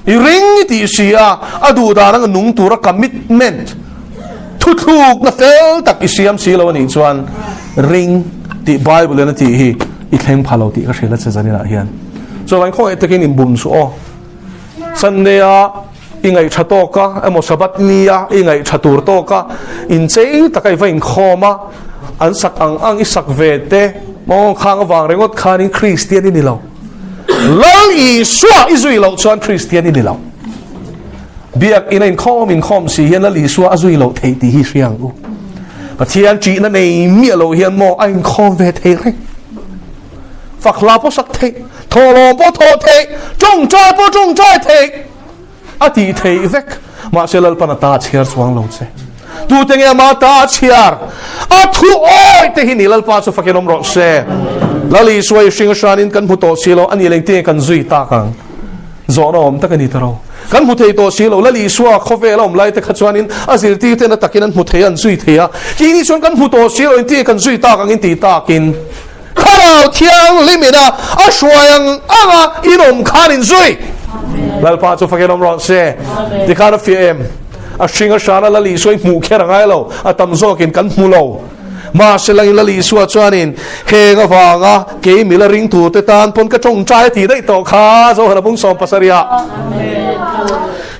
[SPEAKER 1] I ring i tih si a, a duh dan anga nung tura commitment, thuthlukna fel tak i siam si lo a nih chuan ring tih Bible in a tih hi i thleng pha lo tih ka hrilh a che zaninah hian. Chuan khawngaih takin inbum suh aw. Sunday a i ngaihṭha tawk a, emaw Sabbath ni a i ngaihṭha tur tawk a, inchei taka i va inkhawm a, an sak ang ang i sak ve te, maw khang avang ringawt khanin Kristian i ni lo. Lal Isua i zui loh chuan Kristian i ni lo. Biak ina inkhawm inkhawm si hian Lal Isua a zui loh theih tih hi hria ang u. Pathian ṭihna nei miah lo hian maw a inkhawm ve thei reng. Fak hla pawh sak theih, thawhlawm pawh thawh theih, ṭawngṭai pawh ṭawngṭai theih. A tih theih vek. Mahse Lalpan a ta a chhiar chuang lo che. Tute nge ama ta a chhiar? A thu awi te hi ni Lalpa chu fakin awm rawh se. Lal Isua i hring hranin kan hmu tawh si lo, a nih leng tinge kan zui tak ang? Zawhna awm tak a ni ta ro. Kan hmu thei tawh si lo, Lal Isua khawvel a awm lai te kha chuanin a zirtir ten a takin an hmu thei a, an zui thei a. Keini chuan kan hmu tawh si lo, engtinge kan zui tak ang in ti takin Thlarau Thianghlim ina a hruai ang anga in awm khan in zui. Lalpa chu fakin awm rawh se. Tikhan a fiah em? A hring a hrana Lal Isua i hmuh kher a ngai lo, a tam zawkin kan hmu lo. Mahse langin Lal Isua chuanin heng avanga kei mila ringtute tan pawn ka tawngtai a tih daih tawh kha Zohana bung 70 ah.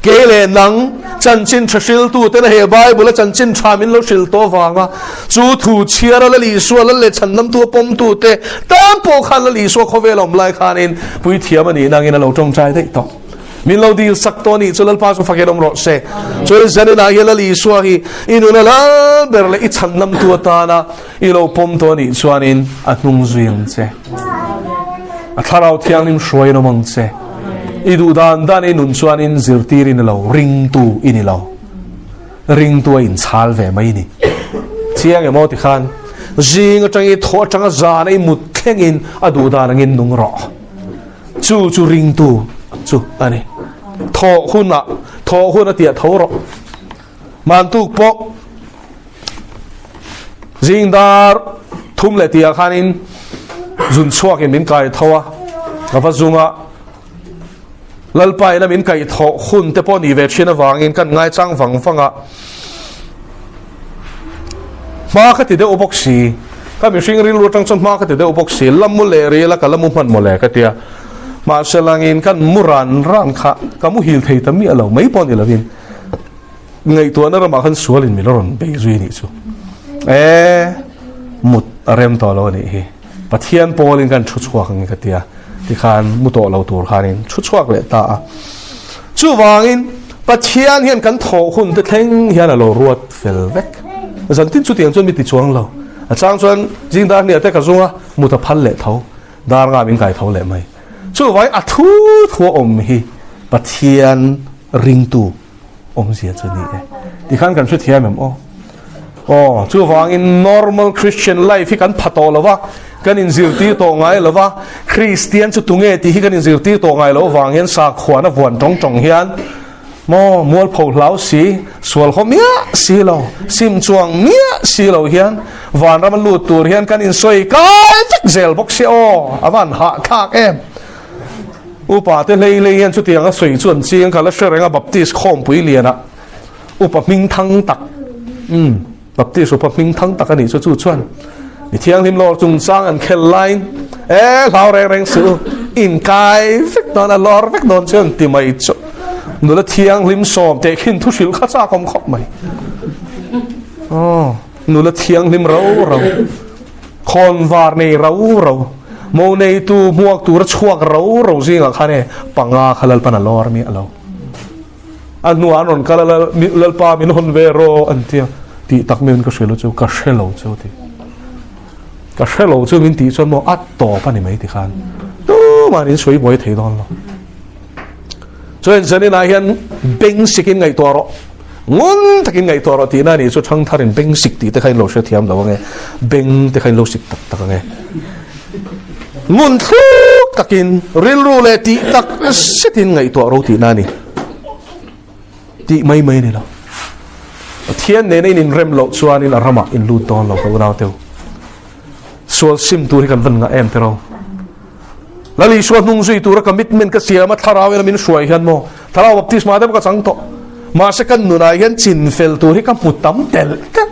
[SPEAKER 1] Kei leh nang chanchin tha hriltuten he Bible a chanchin tha min lo hril tawh avanga chu thu chhiara Lal Isua Lal leh chhandamtu a pawmtute tan pawh khan Lal Isua khawvel a awm lai khanin puithiam a nih nangin a lo tawngtai daih tawh. Min lo dil sak tawh a nih chu Lalpa chu fakin awm rawh se. Chuan zaninah hian Lal Isua hi i nuna lal ber leh i chhandamtu atana i lo pawm tawh a nih chuanin a hnung zui ang che. A thlarau thianghlim hruaiin awm ang che. I duh dan dan i nun chuanin zirtir i ni lo, ringtu i ni lo. Ringtu a inchhal ve mai ni. Chiang emaw tikhan zing atang i thaw atanga zan a i mut thlengin a duh dan angin nung rawh. Chu chu ringtu chu a ni. Thawh hunah thawh hun a tiah tho rawh. Mantuk pawh zing dar thum leh tihah khanin zun chhuakin min kai tho a, ka va zung a. Lalpa ina min kaih thawh hun te pawh ni ve thin avangin kan ngaichang vang vang a. Hma ka ti deuh bawk si, ka mihring rilru atang chuan hma ka ti deuh bawk si, la mu leh ril a ka la mu hman mawle ka tia. Mahse langin kan mu ran ran kha ka muhil thei ta miah lo mai pawh ni lovin ngaihtuahna ramah khan sualin min rawn bei zui anih chu. E mut a rem tawh lo anih hi. Pathian pawlin kan thu chhuak ang ka tia. Tikhan mu tawh lo tur khanin thu chhuak leh ta a. Chuvangin Pathian hian kan thawh hun te thleng hian a lo ruat fel vek. Zan tin chutiang chuan mi ti chuang lo. A chang chuan zing dar hniah te ka zung a, mut a phal leh tho. Dar nga min kai tho leh mai. Chuvangin a thu thu a awm hi Pathian ringtu awmzia chu ni e. Tikhan kan hrethiam em aw? Aw, chuvangin normal Christian life hi kan pha tawh lo va, kan inzirtir tawh ngai lo va, Kristian chu tunge tih hi kan inzirtir tawh ngai lo vang hian sakhuana vuan tawng tawng hian maw mualpho hlau si, sual haw miah si lo, sim chuang miah si lo hian vanram a lut tur hian kan insawi kai vek zel bawk si aw, a van hahthlak em. Upa te hlei hlei hian chutiang a sawi chu an chiang kha la hre reng a Baptist khawmpui lian ah upa hming thang tak umm Baptist upa hming thang tak a nih chu chu chuan mi thianghlim lawr chungchang an khel laiin e hlau reng reng suh u in kai vek dawn a lawr vek dawn chu an ti mai chu nula thianghlim sawm teh khin thu hrilh kha chak awm khawp mai aw nula thianghlim ro ro Khawnvar nei ro ro, mo neitu hmuak tura chhuak ro ro zingah khan e panga kha Lalpan a lawr miah lo. A hnuah an rawn kal a, Lalpa min hawn ve rawh an ti a, tih tak meuhin ka hria lo chu, ka hre lo chu ti. Ka hre lo chu min tih chuan maw a tawp a ni mai ti khan tumahin in sawi buai thei dawn lo. Chuan zaninah hian beng sikin ngaihtuah rawh. Ngun takin ngaihtuah rawh tihna a nih chu Thangtharin beng sik tih te kha in lo hrethiam lo ange, beng te kha in lo sik tak tak ange. Ngun thluk takin rilru leh tih tak zetin ngaihtuah ro tihna a ni. Tih mai mai a ni lo. Pathian nena in inrem loh chuanin a ramah in lut dawn lo ka unau teu. Sual sim tur hi kan van ngah em te ro. Lal Isua hnung zui tura commitment ka siam a thlarau in a min hruai hian maw thlarau baptisma te pawh ka chang tawh. Mahse kan nunah hian chin fel tur hi ka hmu tam telh telh.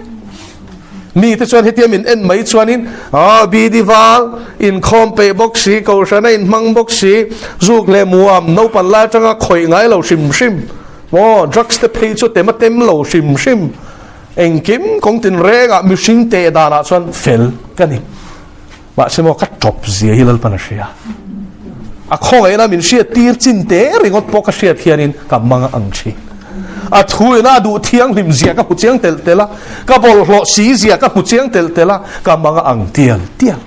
[SPEAKER 1] Mi te chuan hetia min en mai chuanin ah bidi val inkhawm peih bawk si kohhran a inhmang bawk si zuk leh muam naupang lai atanga khawih ngai lo hrim hrim maw drugs te phei chu tem a tem lo hrim hrim engkim kawng tinrengah mihring teh danah chuan fel ka ni. Mahse maw ka tawp zia hi Lalpan a hria. A khawngaihna min hriat tir chin te ringawt pawh ka hriat hianin ka mang ang thin. A thu ina a duh thianghlim zia ka hmu chiang telh telh a, ka bawlhhlawh si zia ka hmu chiang telh telh a, ka mang a ang tial tial.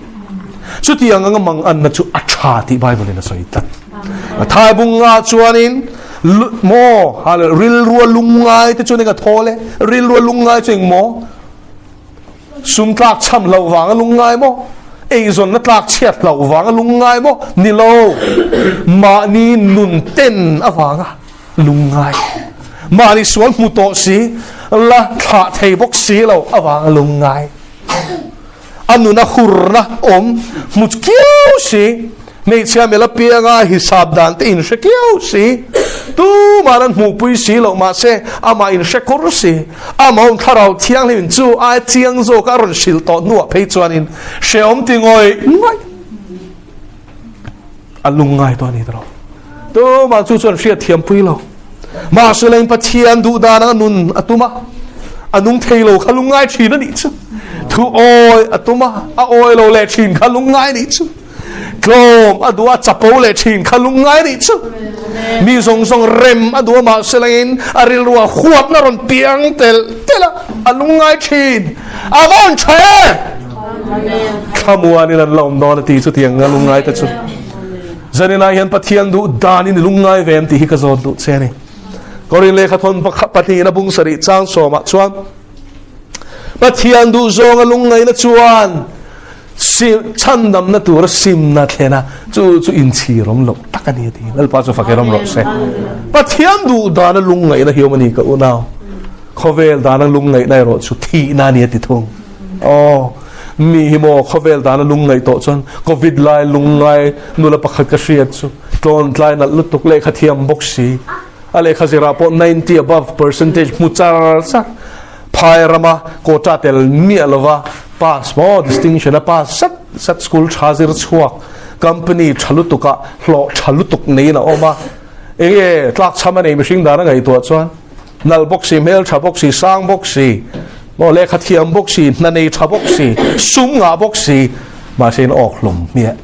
[SPEAKER 1] Chutiang anga mang anna chu a tha tih Bible in a sawi tlat. A thai bunga chuanin maw rilrua lungngai te chuan eng a thawl e, rilrua lungngai chu eng maw? Sum tlak chham hlauh vanga lungngai maw? Eizawnna tlak chhiat hlauh vanga lungngai maw? Ni lo. Mahni nun ten avanga lungngai. Mahni sual hmu tawh si, la thlah thei bawk si lo avanga lungngai. A nuna hurna awm hmu kiau si, hmeichhia mela pianga hisap dan te inhre kiau si, tuman an hmuhpui si loh mahse amah inhre kur si, amah awm thlarau thianghlim chu ai chiang zawk a rawn hrilh tawh hnuah phei chuanin hrehawm ti ngawih ngawih a lungngai tawh a ni tawh. Tumah chu chuan hriat thiampui lo. Mahse leng Pathian duh dan anga nun a tum a, a nung thei lo kha lungngai thin a nih chu. Thu awi a tum a, a awi lo leh thin kha lungngai nih chu. Tlawm a duh a, chapo leh thin kha lungngai nih chu. Mi zawng zawng rem a duh a, mahse lengin a rilru ah huatna rawn piang telh telh a, a lungngai thin. A vawn tha e! Thlamuanin an la awm dawn a ti chutiang a lungngai te chu. Zaninah hian Pathian duh danin i lungngai ve em tih hi ka zawt duh che a ni. Korin lehkha thawn pahnihna bung sarih chang sawmah chuan Pathian duh zawnga lungngaihna chuan chhandamna tura simna thlen a, chu chu inchhir awm loh tak a ni a ti. Lalpa chu fak erawm rawh se. Pathian duh dana lungngaihna hi awm a ni ka unau. Khawvel dana lungngaihna erawh chu thihna a ni a ti thung. Aw, mi hi maw khawvel dana lungngaih tawh chuan Covid lai lungngai nula pakhat ka hriat chu tlawn tlai nalh lutuk lehkha thiam bawk si. A lehkha zirah pawh 90 above percentage hmu char char. Phai rama quota tel miah lova pass maw distinction a pass sat sat school tha zir chhuak company tha lutuka hlawh tha lutuk neiin a awm a. Enge tlak chham a nei mihring dana ngaihtuah chuan Nalh bawk si, hmel tha bawk si, sang bawk si, maw lehkha thiam bawk si, hna nei tha bawk si, sum ngah bawk si, mahse in awk hlum hmiah.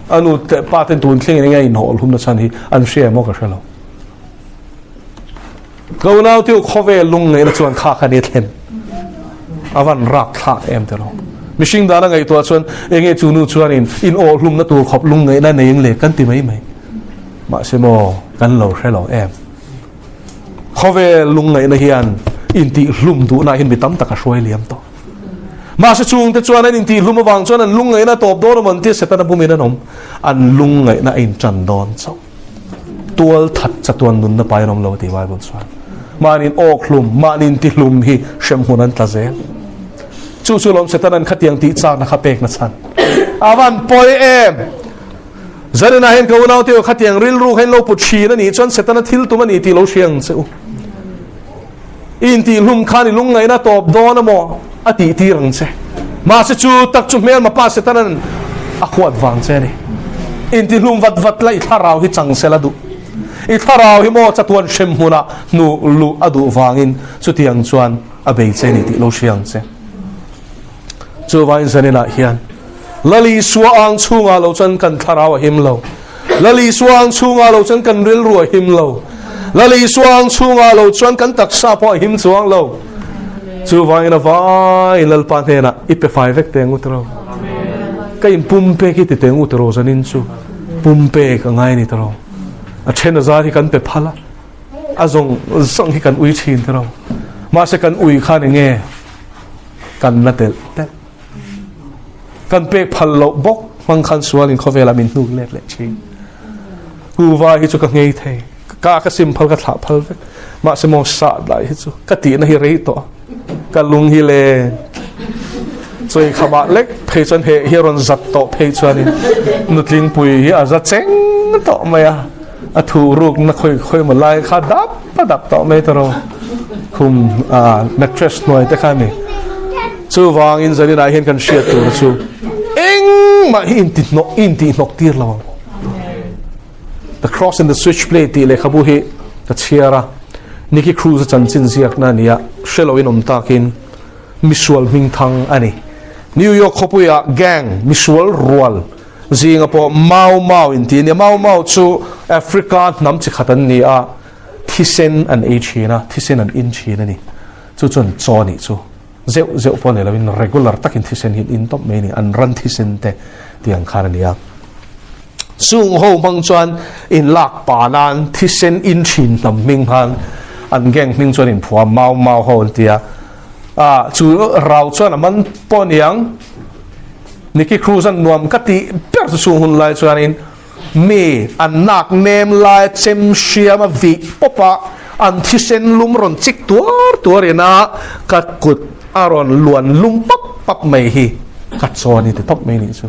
[SPEAKER 1] A nu te pa ten tun thleng in enge inhawh hlum na chhan hi an hria emaw ka hre lo. Ka unau te u khawvel lungngaihna chuan kha kha ni thlen. A van rak thlak em te lo. Mihring dana ngaihtuah chuan enge chu nu chuan in in awh hlum na tur khawp lungngaihna nei ang le kan ti mai mai. Mahse maw kan lo hre lo em. Khawvel lungngaihna hian intihhlum duhna hian mi tam tak a hruai liam tawh. Mahse chungte chuan an intihhlum avang chuan an lungngaihna tawp dawn awm an tia Setana bumin an awm. An lungngaihna a intan dawn chauh. Tual that chatuan nunna pai an awm lo a ti Bible chuan. Mahni awk hlum, mahni intihlum hi hremhmun an tla zel. Chu chu lawm Setanan khatiang tih chakna kha pekna chhan. A van pawi em! Zaninah hian ka unaute aw khatiang rilru kha in lo put thin a nih chuan Setana thil tum a ni tih lo hria ang che u. I intihhlum khan i lungngaihna tawp dawn a maw a tih tir ang che. Mahse chu tak chu hmelma pa Setana'n a huat vang che a ni. Intihhlum vat vat la i thlarau hi chang sel a duh. I thlarau hi maw chatuan hrem hmunah hnuh luh a duh vangin chutiang chuan a bei che a ni tih lo hria ang che. Chuvangin zaninah hian Lal Isua ang chhungah lo chuan kan thlarau a him lo. Lal Isua ang chhungah lo chuan kan rilru a him lo. Lal Isua ang chhungah lo chuan kan taksa pawh a him chuang lo. Chuvangin a vaiin Lalpa hnenah i pe fai vek teng u tiro. Ka in pumpek i ti teng u tiro zanin chu pumpek a ngai ni tiro. A then a zar hi kan pe phal a, a zawng zawng hi kan ui thin tiro. Mahse kan ui khan enge kan la telh telh. Kan pek phal loh bawk hmang khan sualin khawvelah min hnuk let leh thin. Kuva hi chu ka nghei thei. Ka ka sim phal ka thlah phal vek. Mahse maw sah lai hi chu ka tihna hi rei tawh. Ka lung hi le choi khamah lek phei chuan he hi rawn zat tawh phei chuanin nutling pui hi a za cheng tawh mai a. A thu ruk na khoi khoi ma lai kha dap a dap tawh mai tawh ro. Khum mattress hnuai te kha ni. Chuvangin zaninah hian kan hriat tur chu engmah hi inti hnawk inti hnawk tir lo ang. The Cross and the Switchblade tih lehkhabu hi ka chhiar a. Nicky Cruz a chanchin ziakna a ni a, hre loin awm takin misual hmingthang a ni. New York khawpuiah gang misual rual zinga pawh Mau Mau inti a ni a. Mau Mau chu Africa hnam chi khat an ni a. Thisen an ei thin a, thisen an in thin a ni. Chu chuan chaw nih chu zeuh zeuh pawh nei loin regular takin thisen hi an in tawp mai a ni. An ran thisen te tih ang khan a ni a. Chung ho hmang chuan in lak pa nan thisen in thin hnam hming khan an gang hming chuan in phuah Mau Mau ho an ti a. Ah, chu rau chuan a man pawh a niang. Nicky Cruz an nuam ka tih ber chu chung hun lai chuanin Mi an nak nem lai chem hriam a vih pawp a, an thisen lum rawn chik tuar tuar in a ka kut a rawn luan lum pap pap mai hi ka chaw a ni ti tawp mai nih chu.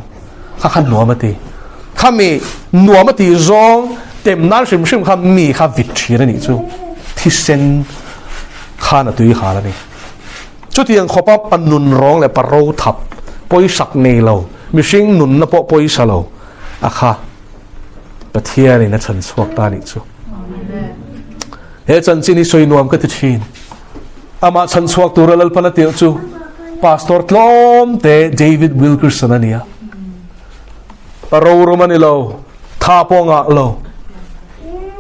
[SPEAKER 1] Kha kha nuam a ti. Khami nuam a tih zawng tem nan hrim hrim kha mi kha vit thin a nih chu. Thisen khan a tui hal a ni. Chutiang khawpa pa nun rawng leh pa ro thap pawisak nei lo, mihring nunna pawh pawisa lo, A kha Pathianin a chhan chhuak ta nih chu. He chanchin hi sawi nuam ka ti thin. Amah chhan chhuak tura Lalpan a tirh chu Pastor tlawm te David Wilkerson a nia. Pa rorum a ni lo, tha pawh ngah lo.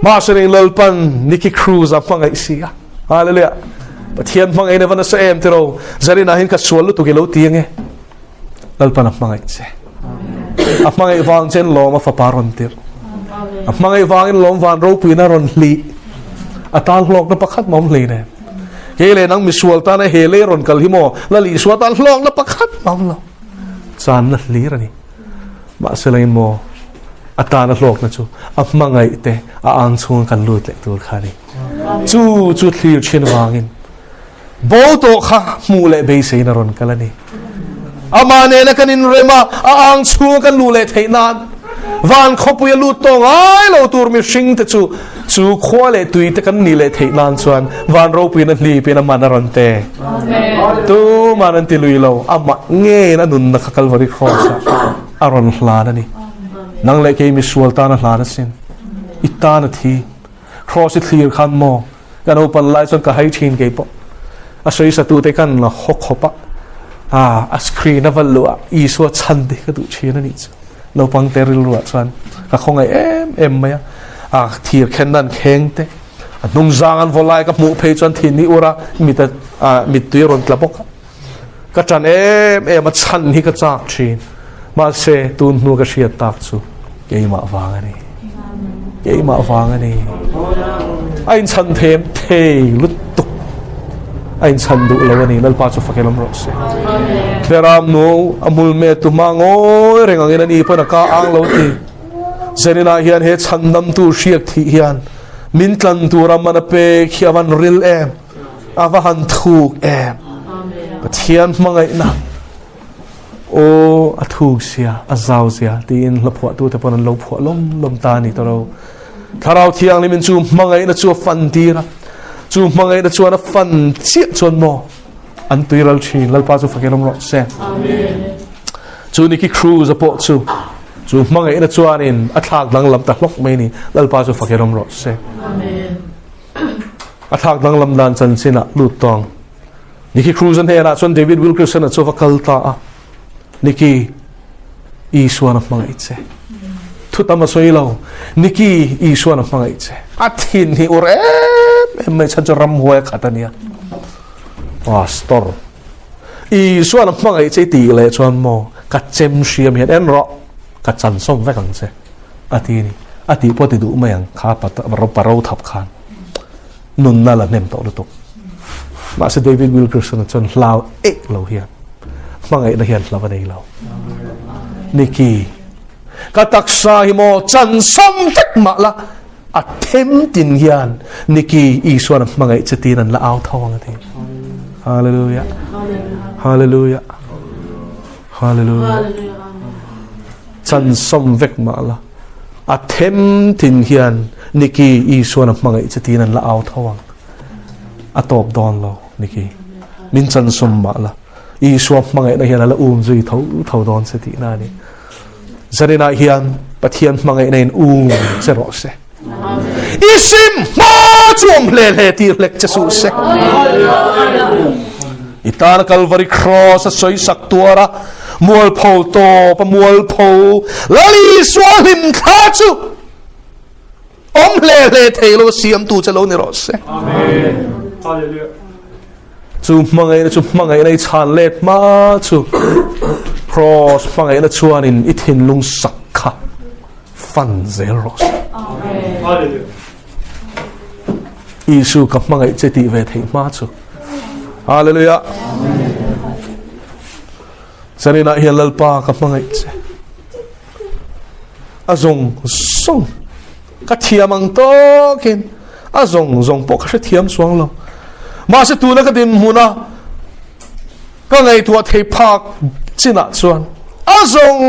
[SPEAKER 1] Mahse Lalpan Nicky Cruz a hmangaih si a. Hallelujah. Pathian hmangaih na va nasa em tiro. Zarina hin ka sual lutuk i lo ti ange. Lalpan a hmangaih che. A hmangaih vang chen lawm a fapa rawn tirh. A hmangaih vangin lawm van ropuina rawn hlih. A tan hlawkna pakhat mawm hlei nen. Kei leh nang misual tana he lei rawn kal hi maw Lal Isua tan hlawkna pakhat mawm lo. Channa hlir a ni. Mahse langin maw a tana hlawkna chu a hmangaih te a ang chhunga kan lut leh tur kha a ni. Chu chu thlir thin vangin Bo tawh kha hmuh leh beiseiin a rawn kal a ni. Amah nena kan inrem a, a ang chhunga kan luh leh theih nan van khawpui a lut tawh ngai lo tur mihringte chu chu khua leh tui te kan nih leh theih nan chuan van ropuiin a hlipin a man a rawn pe. Tuman an ti lui lo, amah ngeiin a nunna kha Kalvari Cross-ah a rawn hlan a ni. Nang leh kei misual tan a hlan asin. I tan a thi. Cross i thlir khan maw? Ka naupan lai chuan ka hai thin kei pawh. A sawisatute kan la haw khawp a, ah a screen a va luh a, Isua chhan te hi ka duh thin a nih chu. Naupangte rilruah chuan ka khawngaih em em mai a, ah thir khen nan kheng te, a hnung zang an vaw lai ka hmuh phei chuan thin hi ur a, mit a ah mittui a rawn tla bawk a. Ka ṭan em em a, chhan hi ka chak ṭhin. Mahse, tun hnu ka hriat tak chu keimah vang a ni. Keimah vang a ni. A inchhan them thei lutuk. A inchhan duh lo a ni. Lalpa chu fak lam rawh se. Beram nu a hmul me tu hma ngawi reng angin a ni pawn a ka ang lo ti. Zaninah hian he chhandamtu hriak thih hian min tlan tura man a pek hi a van ril em. A va han thuk em. Pathian hmangaihna aw a thuk sia, a zau sia tiin hla phuahtute pawn an lo phuah lawm lawm ta a ni tawh lo. Thlarau Thianghlimin chu hmangaihna chu a fan tir a, chu hmangaihna chuan a fan chiah chuan maw an tuiral thin. Lalpa chu fakin awm rawh se. Chu Nicky Cruz a pawh chu chu hmangaihna chuanin a thlak danglam ta hlawk mai ni. Lalpa chu fakin awm rawh se. A thlak danglam dan chanchinah lut tawng. Nicky Cruz-a hnenah chuan David Wilkerson-a chu va kal ta a. Nicky, Isuan a hmangaih che. Thu tam a sawi lo. Nicky, Isuan a hmangaih che. A thin hi ur em em mai chhan chu ramhuai a khat a nia. Pastor, Isuan a hmangaih che i tih leh chuan maw ka chem hriam hian en rawh, ka chansawm vek ang che. A ti a ni. A tih pawh ti duh mai ang kha pa ro thap khan nunna la hnem tawh lutuk. Mahse David Wilkerson-a chuan hlau eih lo hian hmangaihna hian hlau a nei lo. Nicky, ka taksa hi maw chan sawm vek mah la a them tin hian Nicky Isuan a hmangaih che tiin an la au tho ang a ti. Hallelujah. Hallelujah. Hallelujah. Chan sawm vek mah la, a them tin hian Nicky Isuan a hmangaih che tiin an la au tho ang. A tawp dawn lo, Nicky. Min chan sawm mah la, Isua hmangaihna hian a la um zui tho tho dawn che tihna a ni. Zaninah hian Pathian hmangaihna in um che rawh se. I sim hma chu awm hle hle tih hlek che suh se. I tana Kalvari Cross a sawi sak tuar a, mualpho tawp a mualpho Lal Isua hlim thla chu. Awm hle hle thei lo siamtu che lo ni rawh se.
[SPEAKER 2] Amen. Hallelujah.
[SPEAKER 1] Chu hmangaihna chu hmangaihna i chhan let hma chu Cross hmangaihna chuanin i thinlung sak kha fan zel rawh se.
[SPEAKER 2] Amen. Hallelujah.
[SPEAKER 1] Isu ka hmangaih che tih ve theih hma chu. Hallelujah. Zaninah hian Lalpa ka hmangaih che. A zawng zawng ka thiam ang tawkin a zawng zawng pawh ka hre thiam chuang lo. Mahse tuna ka dinhmun a ka ngaihtuah thei phak chinah chuan a zawng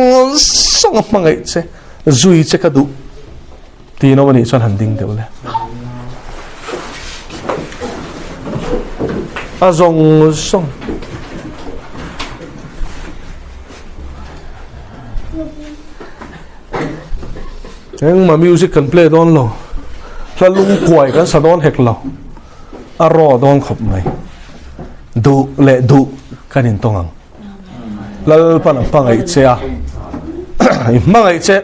[SPEAKER 1] zawng a hmangaih che zui che ka duh Ti no anih chuan han ding deuh le. A zawng zawng. Engmah music kan play dawn lo. Hla lungkuai kan sa dawn hek lo. A raw dawn khawp mai. Duh leh duh kan intawng ang. Lalpan a hmangaih che a. I hmangaih che.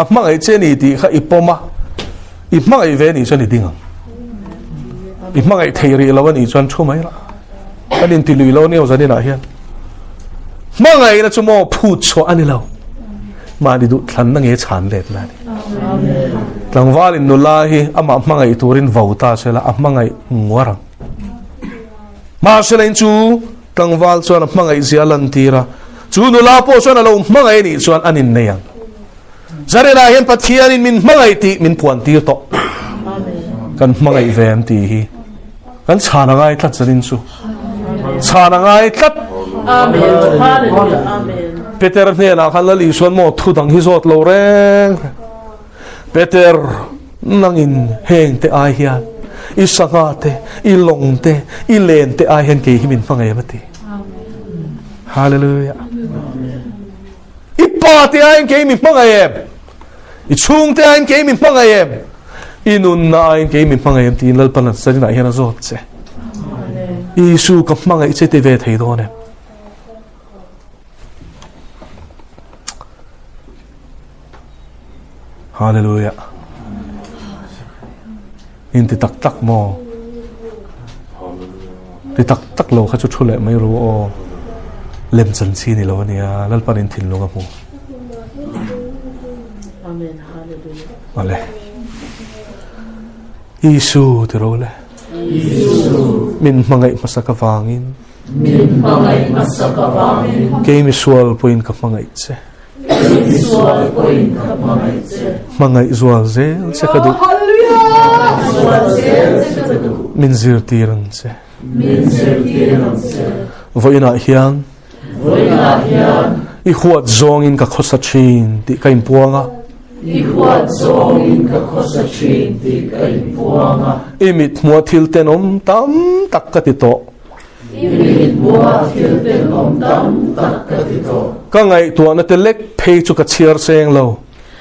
[SPEAKER 1] A hmangaih che ni tih kha i pawm a, i hmangaih ve nih chuan i ding ang. I hmangaih thei rih lo a nih chuan thu mai lah. Kan inti lui lo nia zaninah hian. Hmangaihna chu maw phut chhuah a ni lo. Mahni duh thlanna nge chhan let la ni. Tlangvalin nula hi amah hmangaih turin vo ta sela a hmangaih nguar ang. Mahsela in chu Tlangval chuan a hmangaih zia a lantir a, chu nula pawh chuan a lo hmangaih anih chuan an innei ang. Zarinah hian Pathianin min hmangaih tih min puan tir tawh. Kan hmangaih ve em tih hi kan chhan a ngai tlat zanin chu. Chhan a ngai tlat. Peter hnenah khan Lal Isuan maw thu dang hi zawt lo reng reng. Peter, nangin heng te ai hian i sangha te, i lawng te, i len te ai hian kei hi min hmangaih em a ti. Hallelujah. I pa te aiin kei mi hmangaih em? I chhung te aiin kei mi hmangaih em? I nunna aiin kei mi hmangaih em tiin Lalpan zaninah hian a zawt che. Isu ka hmangaih che ti ve thei dawn em? Hallelujah. In ti tak tak maw? Ti tak tak lo kha chu thu leh mai ru aw. Lem chan chi ni lo ania Lalpan in thinlung a hmu.
[SPEAKER 3] Amen. Hallelujah.
[SPEAKER 1] Ale. Isu ti ro le.
[SPEAKER 3] Isu.
[SPEAKER 1] Min hmangaih hmasa ka vangin.
[SPEAKER 3] Min hmangaih hmasak avangin.
[SPEAKER 1] Kei misual pawhin ka hmangaih che.
[SPEAKER 3] Kei misual pawhin ka hmangaih che.
[SPEAKER 1] Hmangaih zual zel che ka duh.
[SPEAKER 3] Hmangaih zual zel che ka duh.
[SPEAKER 1] Min zirtir ang che.
[SPEAKER 3] Min zirtir ang che.
[SPEAKER 1] Vawiinah hian.
[SPEAKER 3] Vawiinah hian.
[SPEAKER 1] I huat zawngin ka khawsa thin tih ka inpuang a.
[SPEAKER 3] I huat zawngin ka khawsa thin tih ka inpuang a.
[SPEAKER 1] I mithmuah thil tenawm tam tak ka ti tawh.
[SPEAKER 3] I mithmuah thil tenawm tam tak ka ti tawh.
[SPEAKER 1] Ka ngaihtuahna te lek phei chu ka chhiar seng lo.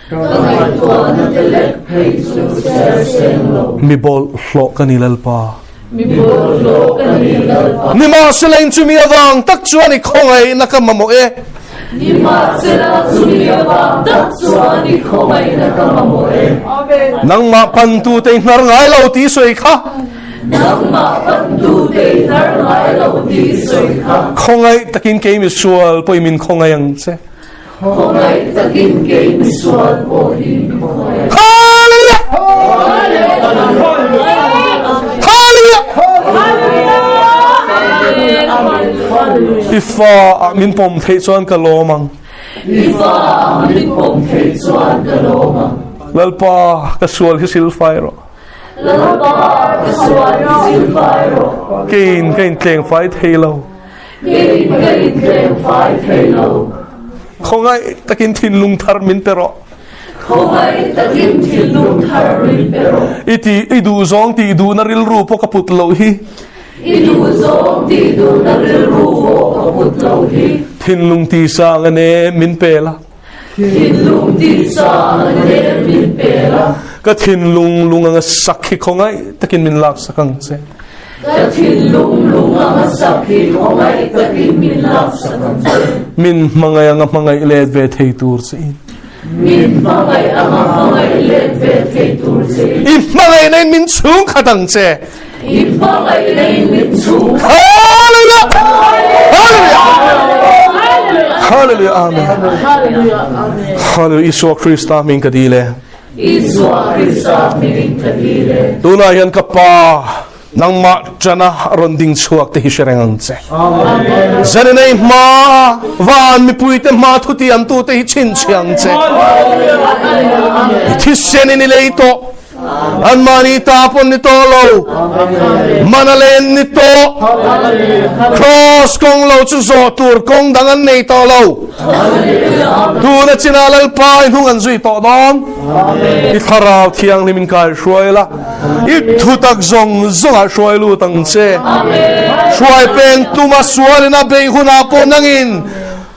[SPEAKER 3] Ka ngaihtuahna te lek phei chu chhiar seng lo.
[SPEAKER 1] Mi bawlhhlawh ka ni Lalpa.
[SPEAKER 3] Mi bawlhhlawh ka ni Lalpa.
[SPEAKER 1] Nimahsela in chumi avang tak chuan i khawngaihna ka mamawh e.
[SPEAKER 3] Nimahsela chumi avang tak chuan i khawngaihna ka mamawh e.
[SPEAKER 1] Nangmah pantute i hnar ngai lo tih sawi kha.
[SPEAKER 3] Nangmah pantute i hnar ngai lo tih sawi kha.
[SPEAKER 1] Khawngaih takin kei misual pawh i min khawngaih ang che.
[SPEAKER 3] Khawngaih takin kei misual pawh hi min khawngaih.
[SPEAKER 1] Hallelujah! Hallelujah! I fa ah min pawm theih chuan ka lawm ang.
[SPEAKER 3] I fa ah min pawm theih chuan ka lawm ang.
[SPEAKER 1] Lalpa, ka sual hi silfai rawh.
[SPEAKER 3] Lalpa, ka sual hi silfai rawh.
[SPEAKER 1] Keiin ka intleng fai thei lo.
[SPEAKER 3] Keiin ka intleng fai thei lo.
[SPEAKER 1] Khawngaih takin thinlung thar min pe rawh.
[SPEAKER 3] Khawngaih takin thinlung thar min pe rawh.
[SPEAKER 1] I ti, i duh zawng tih duhna rilru pawh ka put loh hi.
[SPEAKER 3] I duh zawng tih duhna rilru pawh ka put loh hi.
[SPEAKER 1] Thinlung tisa ang a nem min pe la.
[SPEAKER 3] Thinlung tisa ang a nem min pe la.
[SPEAKER 1] Ka thinlung lung anga sak hi khawngaih takin min laksak ang che.
[SPEAKER 3] Ka thinlung lung anga sak hi khawngaih takin min laksak ang che.
[SPEAKER 1] Min hmangaih anga hmangaih let ve thei tur che in.
[SPEAKER 3] Min hmangaih anga hmangaih let ve thei tur che in.
[SPEAKER 1] I hmangaihna in min chhungkhat ang che.
[SPEAKER 3] I hmangaihna in min chhungkhat.
[SPEAKER 1] Hallelujah! Hallelujah! Hallelujah! Amen.
[SPEAKER 3] Hallelujah! Amen.
[SPEAKER 1] Hallelujah! Isua Krista hming ka dil e.
[SPEAKER 3] Isua Krista hmingin ka dil e.
[SPEAKER 1] Tunah hian ka Pa Nangmah ṭana rawn ding chhuak te hi hre reng ang che. Zaninei hma van mipuite hma thutiamtute hi chhinchhiah ang che. I thisenin i lei tawh. Anmahni ta pawn ni tawh lo. Man a len ni tawh. Kraws kawng lo chu zawh tur kawng dang an nei tawh lo. Tuna chinah Lalpa i hnung an zui tawh dawn. I thlarau thianghlim in kai hruai la. I thutak zawng zawngah hruai lut ang che. Hruai peng tuma sualin a beih hunah pawh nangin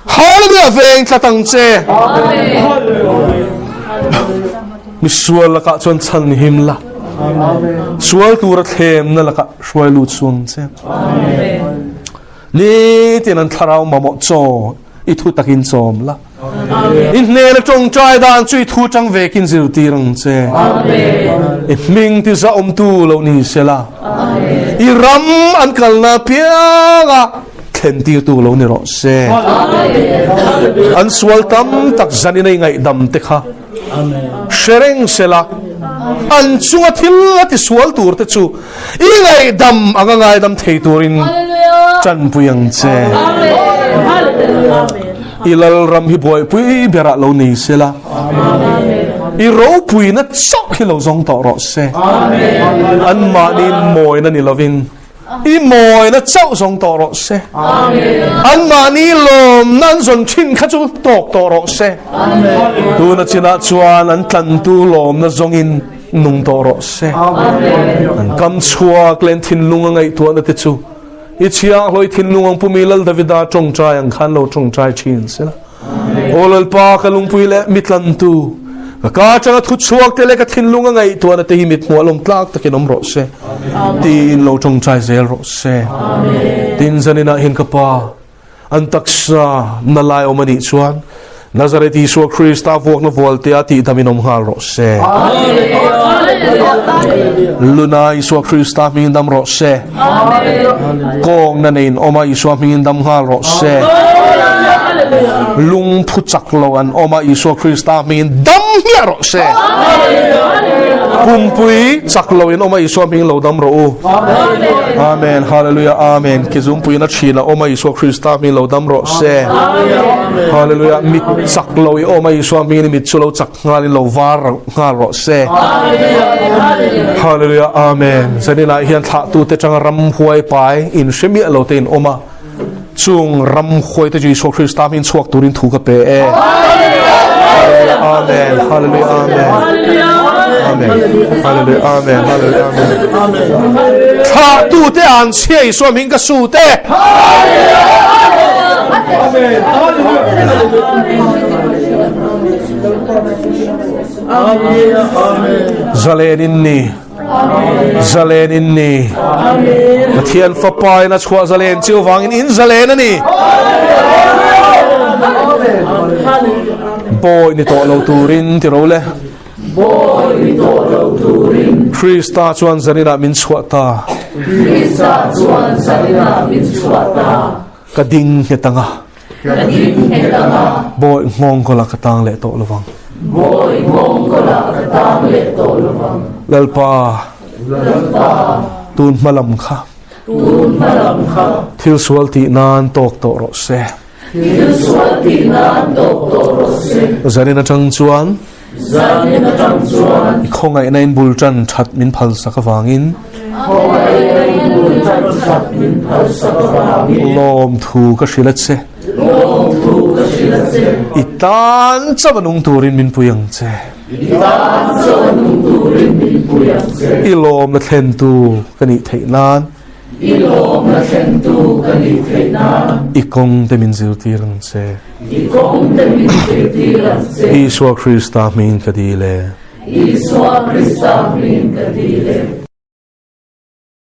[SPEAKER 1] Hallelujah veng tlat ang che. Misual lakah chuan chhan him la. Sual tura thlemna lakah hruai lut suang che. Nitin an thlarau mamawh chaw i thu takin chawm la. I hnena tawngtai dan chu i thu tang vekin zirtir ang che. I hming ti zahawmtu lo ni sela. I ram an kalna pianga thlentirtu lo ni rawh se. An sual tam tak zanin a i ngaihdam te kha hre reng sela. An chunga thil a ti sual tur te chu I ngaihdam anga ngaidam thei turin tanpui ang che. I lalram hi buaipui berah lo nei sela. I ropuina chauh hi lo zawng tawh rawh se. Anmahni mawina ni lovin i mawina chauh zawng tawh rawh se. Anmahni lawmna an zawn thin kha chu tawk tawh rawh se. Tuna chinah chuan an tlantu lawmna zawngin Nung tawh rawh se. An kam chhuak leh an thinlung a ngaihtuahna te chu i chhiahhlawh i thinlung ang pumi Lal Davida tawngtai ang khan lo tawngtai thin sela. Aw Lalpa ka lungpui leh mitlantu ka ka atanga thu chhuak te leh ka thinlung a ngaihtuahna te hi mit hmuh alawm tlak takin awm rawh se. Tiin lo tawngtai zel rawh se. Tin zaninah hian ka pa An taksa na lai awm a nih chuan Nazareth Isua Krista vuakna vualtea tihdamin awm nghal rawh se. Luna Isua Krista hmingin dam rawh se. Kawngna neiin awm a Isua hmingin dam nghal rawh se. Lungphu chak lo an awm a Isua Krista hmingin dam hmiah rawh se. Pumpui chak lo in awm a Isua hmingin lo dam rawh u. Amen. Hallelujah. Amen. Kizungpui na thin a awm a Isua Krista hmingin lo dam rawh se. Hallelujah. Mit chak lo i awm a Isua hmingin mit chu lo chak nghal in lo var nghal rawh se. Hallelujah. Amen. Zaninah hian thlahtu te tanga ram huai pai in hre miah lo te in awm a. Chung ram huai te chu Isua Krista hmingin chhuak turin thu ka pe e. Amen. Hallelujah. Amen. Amen. Hallelujah. Amen. Hallelujah. Amen. Thlahtu te an chhia Isua hming ka su te. Zalen in ni. Zalen in ni. Pathian Fapa in a chhuah zalen chiu vangin in zalen a ni. Bawi ni tawh lo turin ti ro le.
[SPEAKER 3] Bawi ni tawh lo turin.
[SPEAKER 1] Krista chuan zaninah min chhuah ta.
[SPEAKER 3] Krista chuan zaninah min chhuah ta.
[SPEAKER 1] Ka ding nghet anga.
[SPEAKER 3] Ka ding nghet anga.
[SPEAKER 1] Bawi nghawng kawlah ka tang leh tawh lovang.
[SPEAKER 3] Bawi nghawng kawlah ka tang leh tawh lovang.
[SPEAKER 1] Lalpa.
[SPEAKER 3] Lalpa.
[SPEAKER 1] Tun hma lam kha.
[SPEAKER 3] Tun hma lam kha.
[SPEAKER 1] Thil sual tih nan tawk tawh rawh se.
[SPEAKER 3] Thil sual tih nan tawk tawh rawh se.
[SPEAKER 1] Zanin atang chuan.
[SPEAKER 3] Zanin atang chuan.
[SPEAKER 1] I khawngaihna in bul tan that min phal sak avangin.
[SPEAKER 3] Khawngaihna in bul tan that min phal sak avangin.
[SPEAKER 1] Lawm thu ka hrilh a che.
[SPEAKER 3] Lawm thu ka hrilh a che.
[SPEAKER 1] I tan chauh a nung turin min pui ang che.
[SPEAKER 3] I tan chauh a nung turin min pui ang che.
[SPEAKER 1] I lawmna thlentu ka nih theih nan.
[SPEAKER 3] I lawmna thlentu ka nih theih nan.
[SPEAKER 1] I kawng te min zirtir ang che.
[SPEAKER 3] I kawng te min zirtir ang che.
[SPEAKER 1] Isua Krista hmingin ka dil e.
[SPEAKER 3] Isua Krista hmingin ka dil e.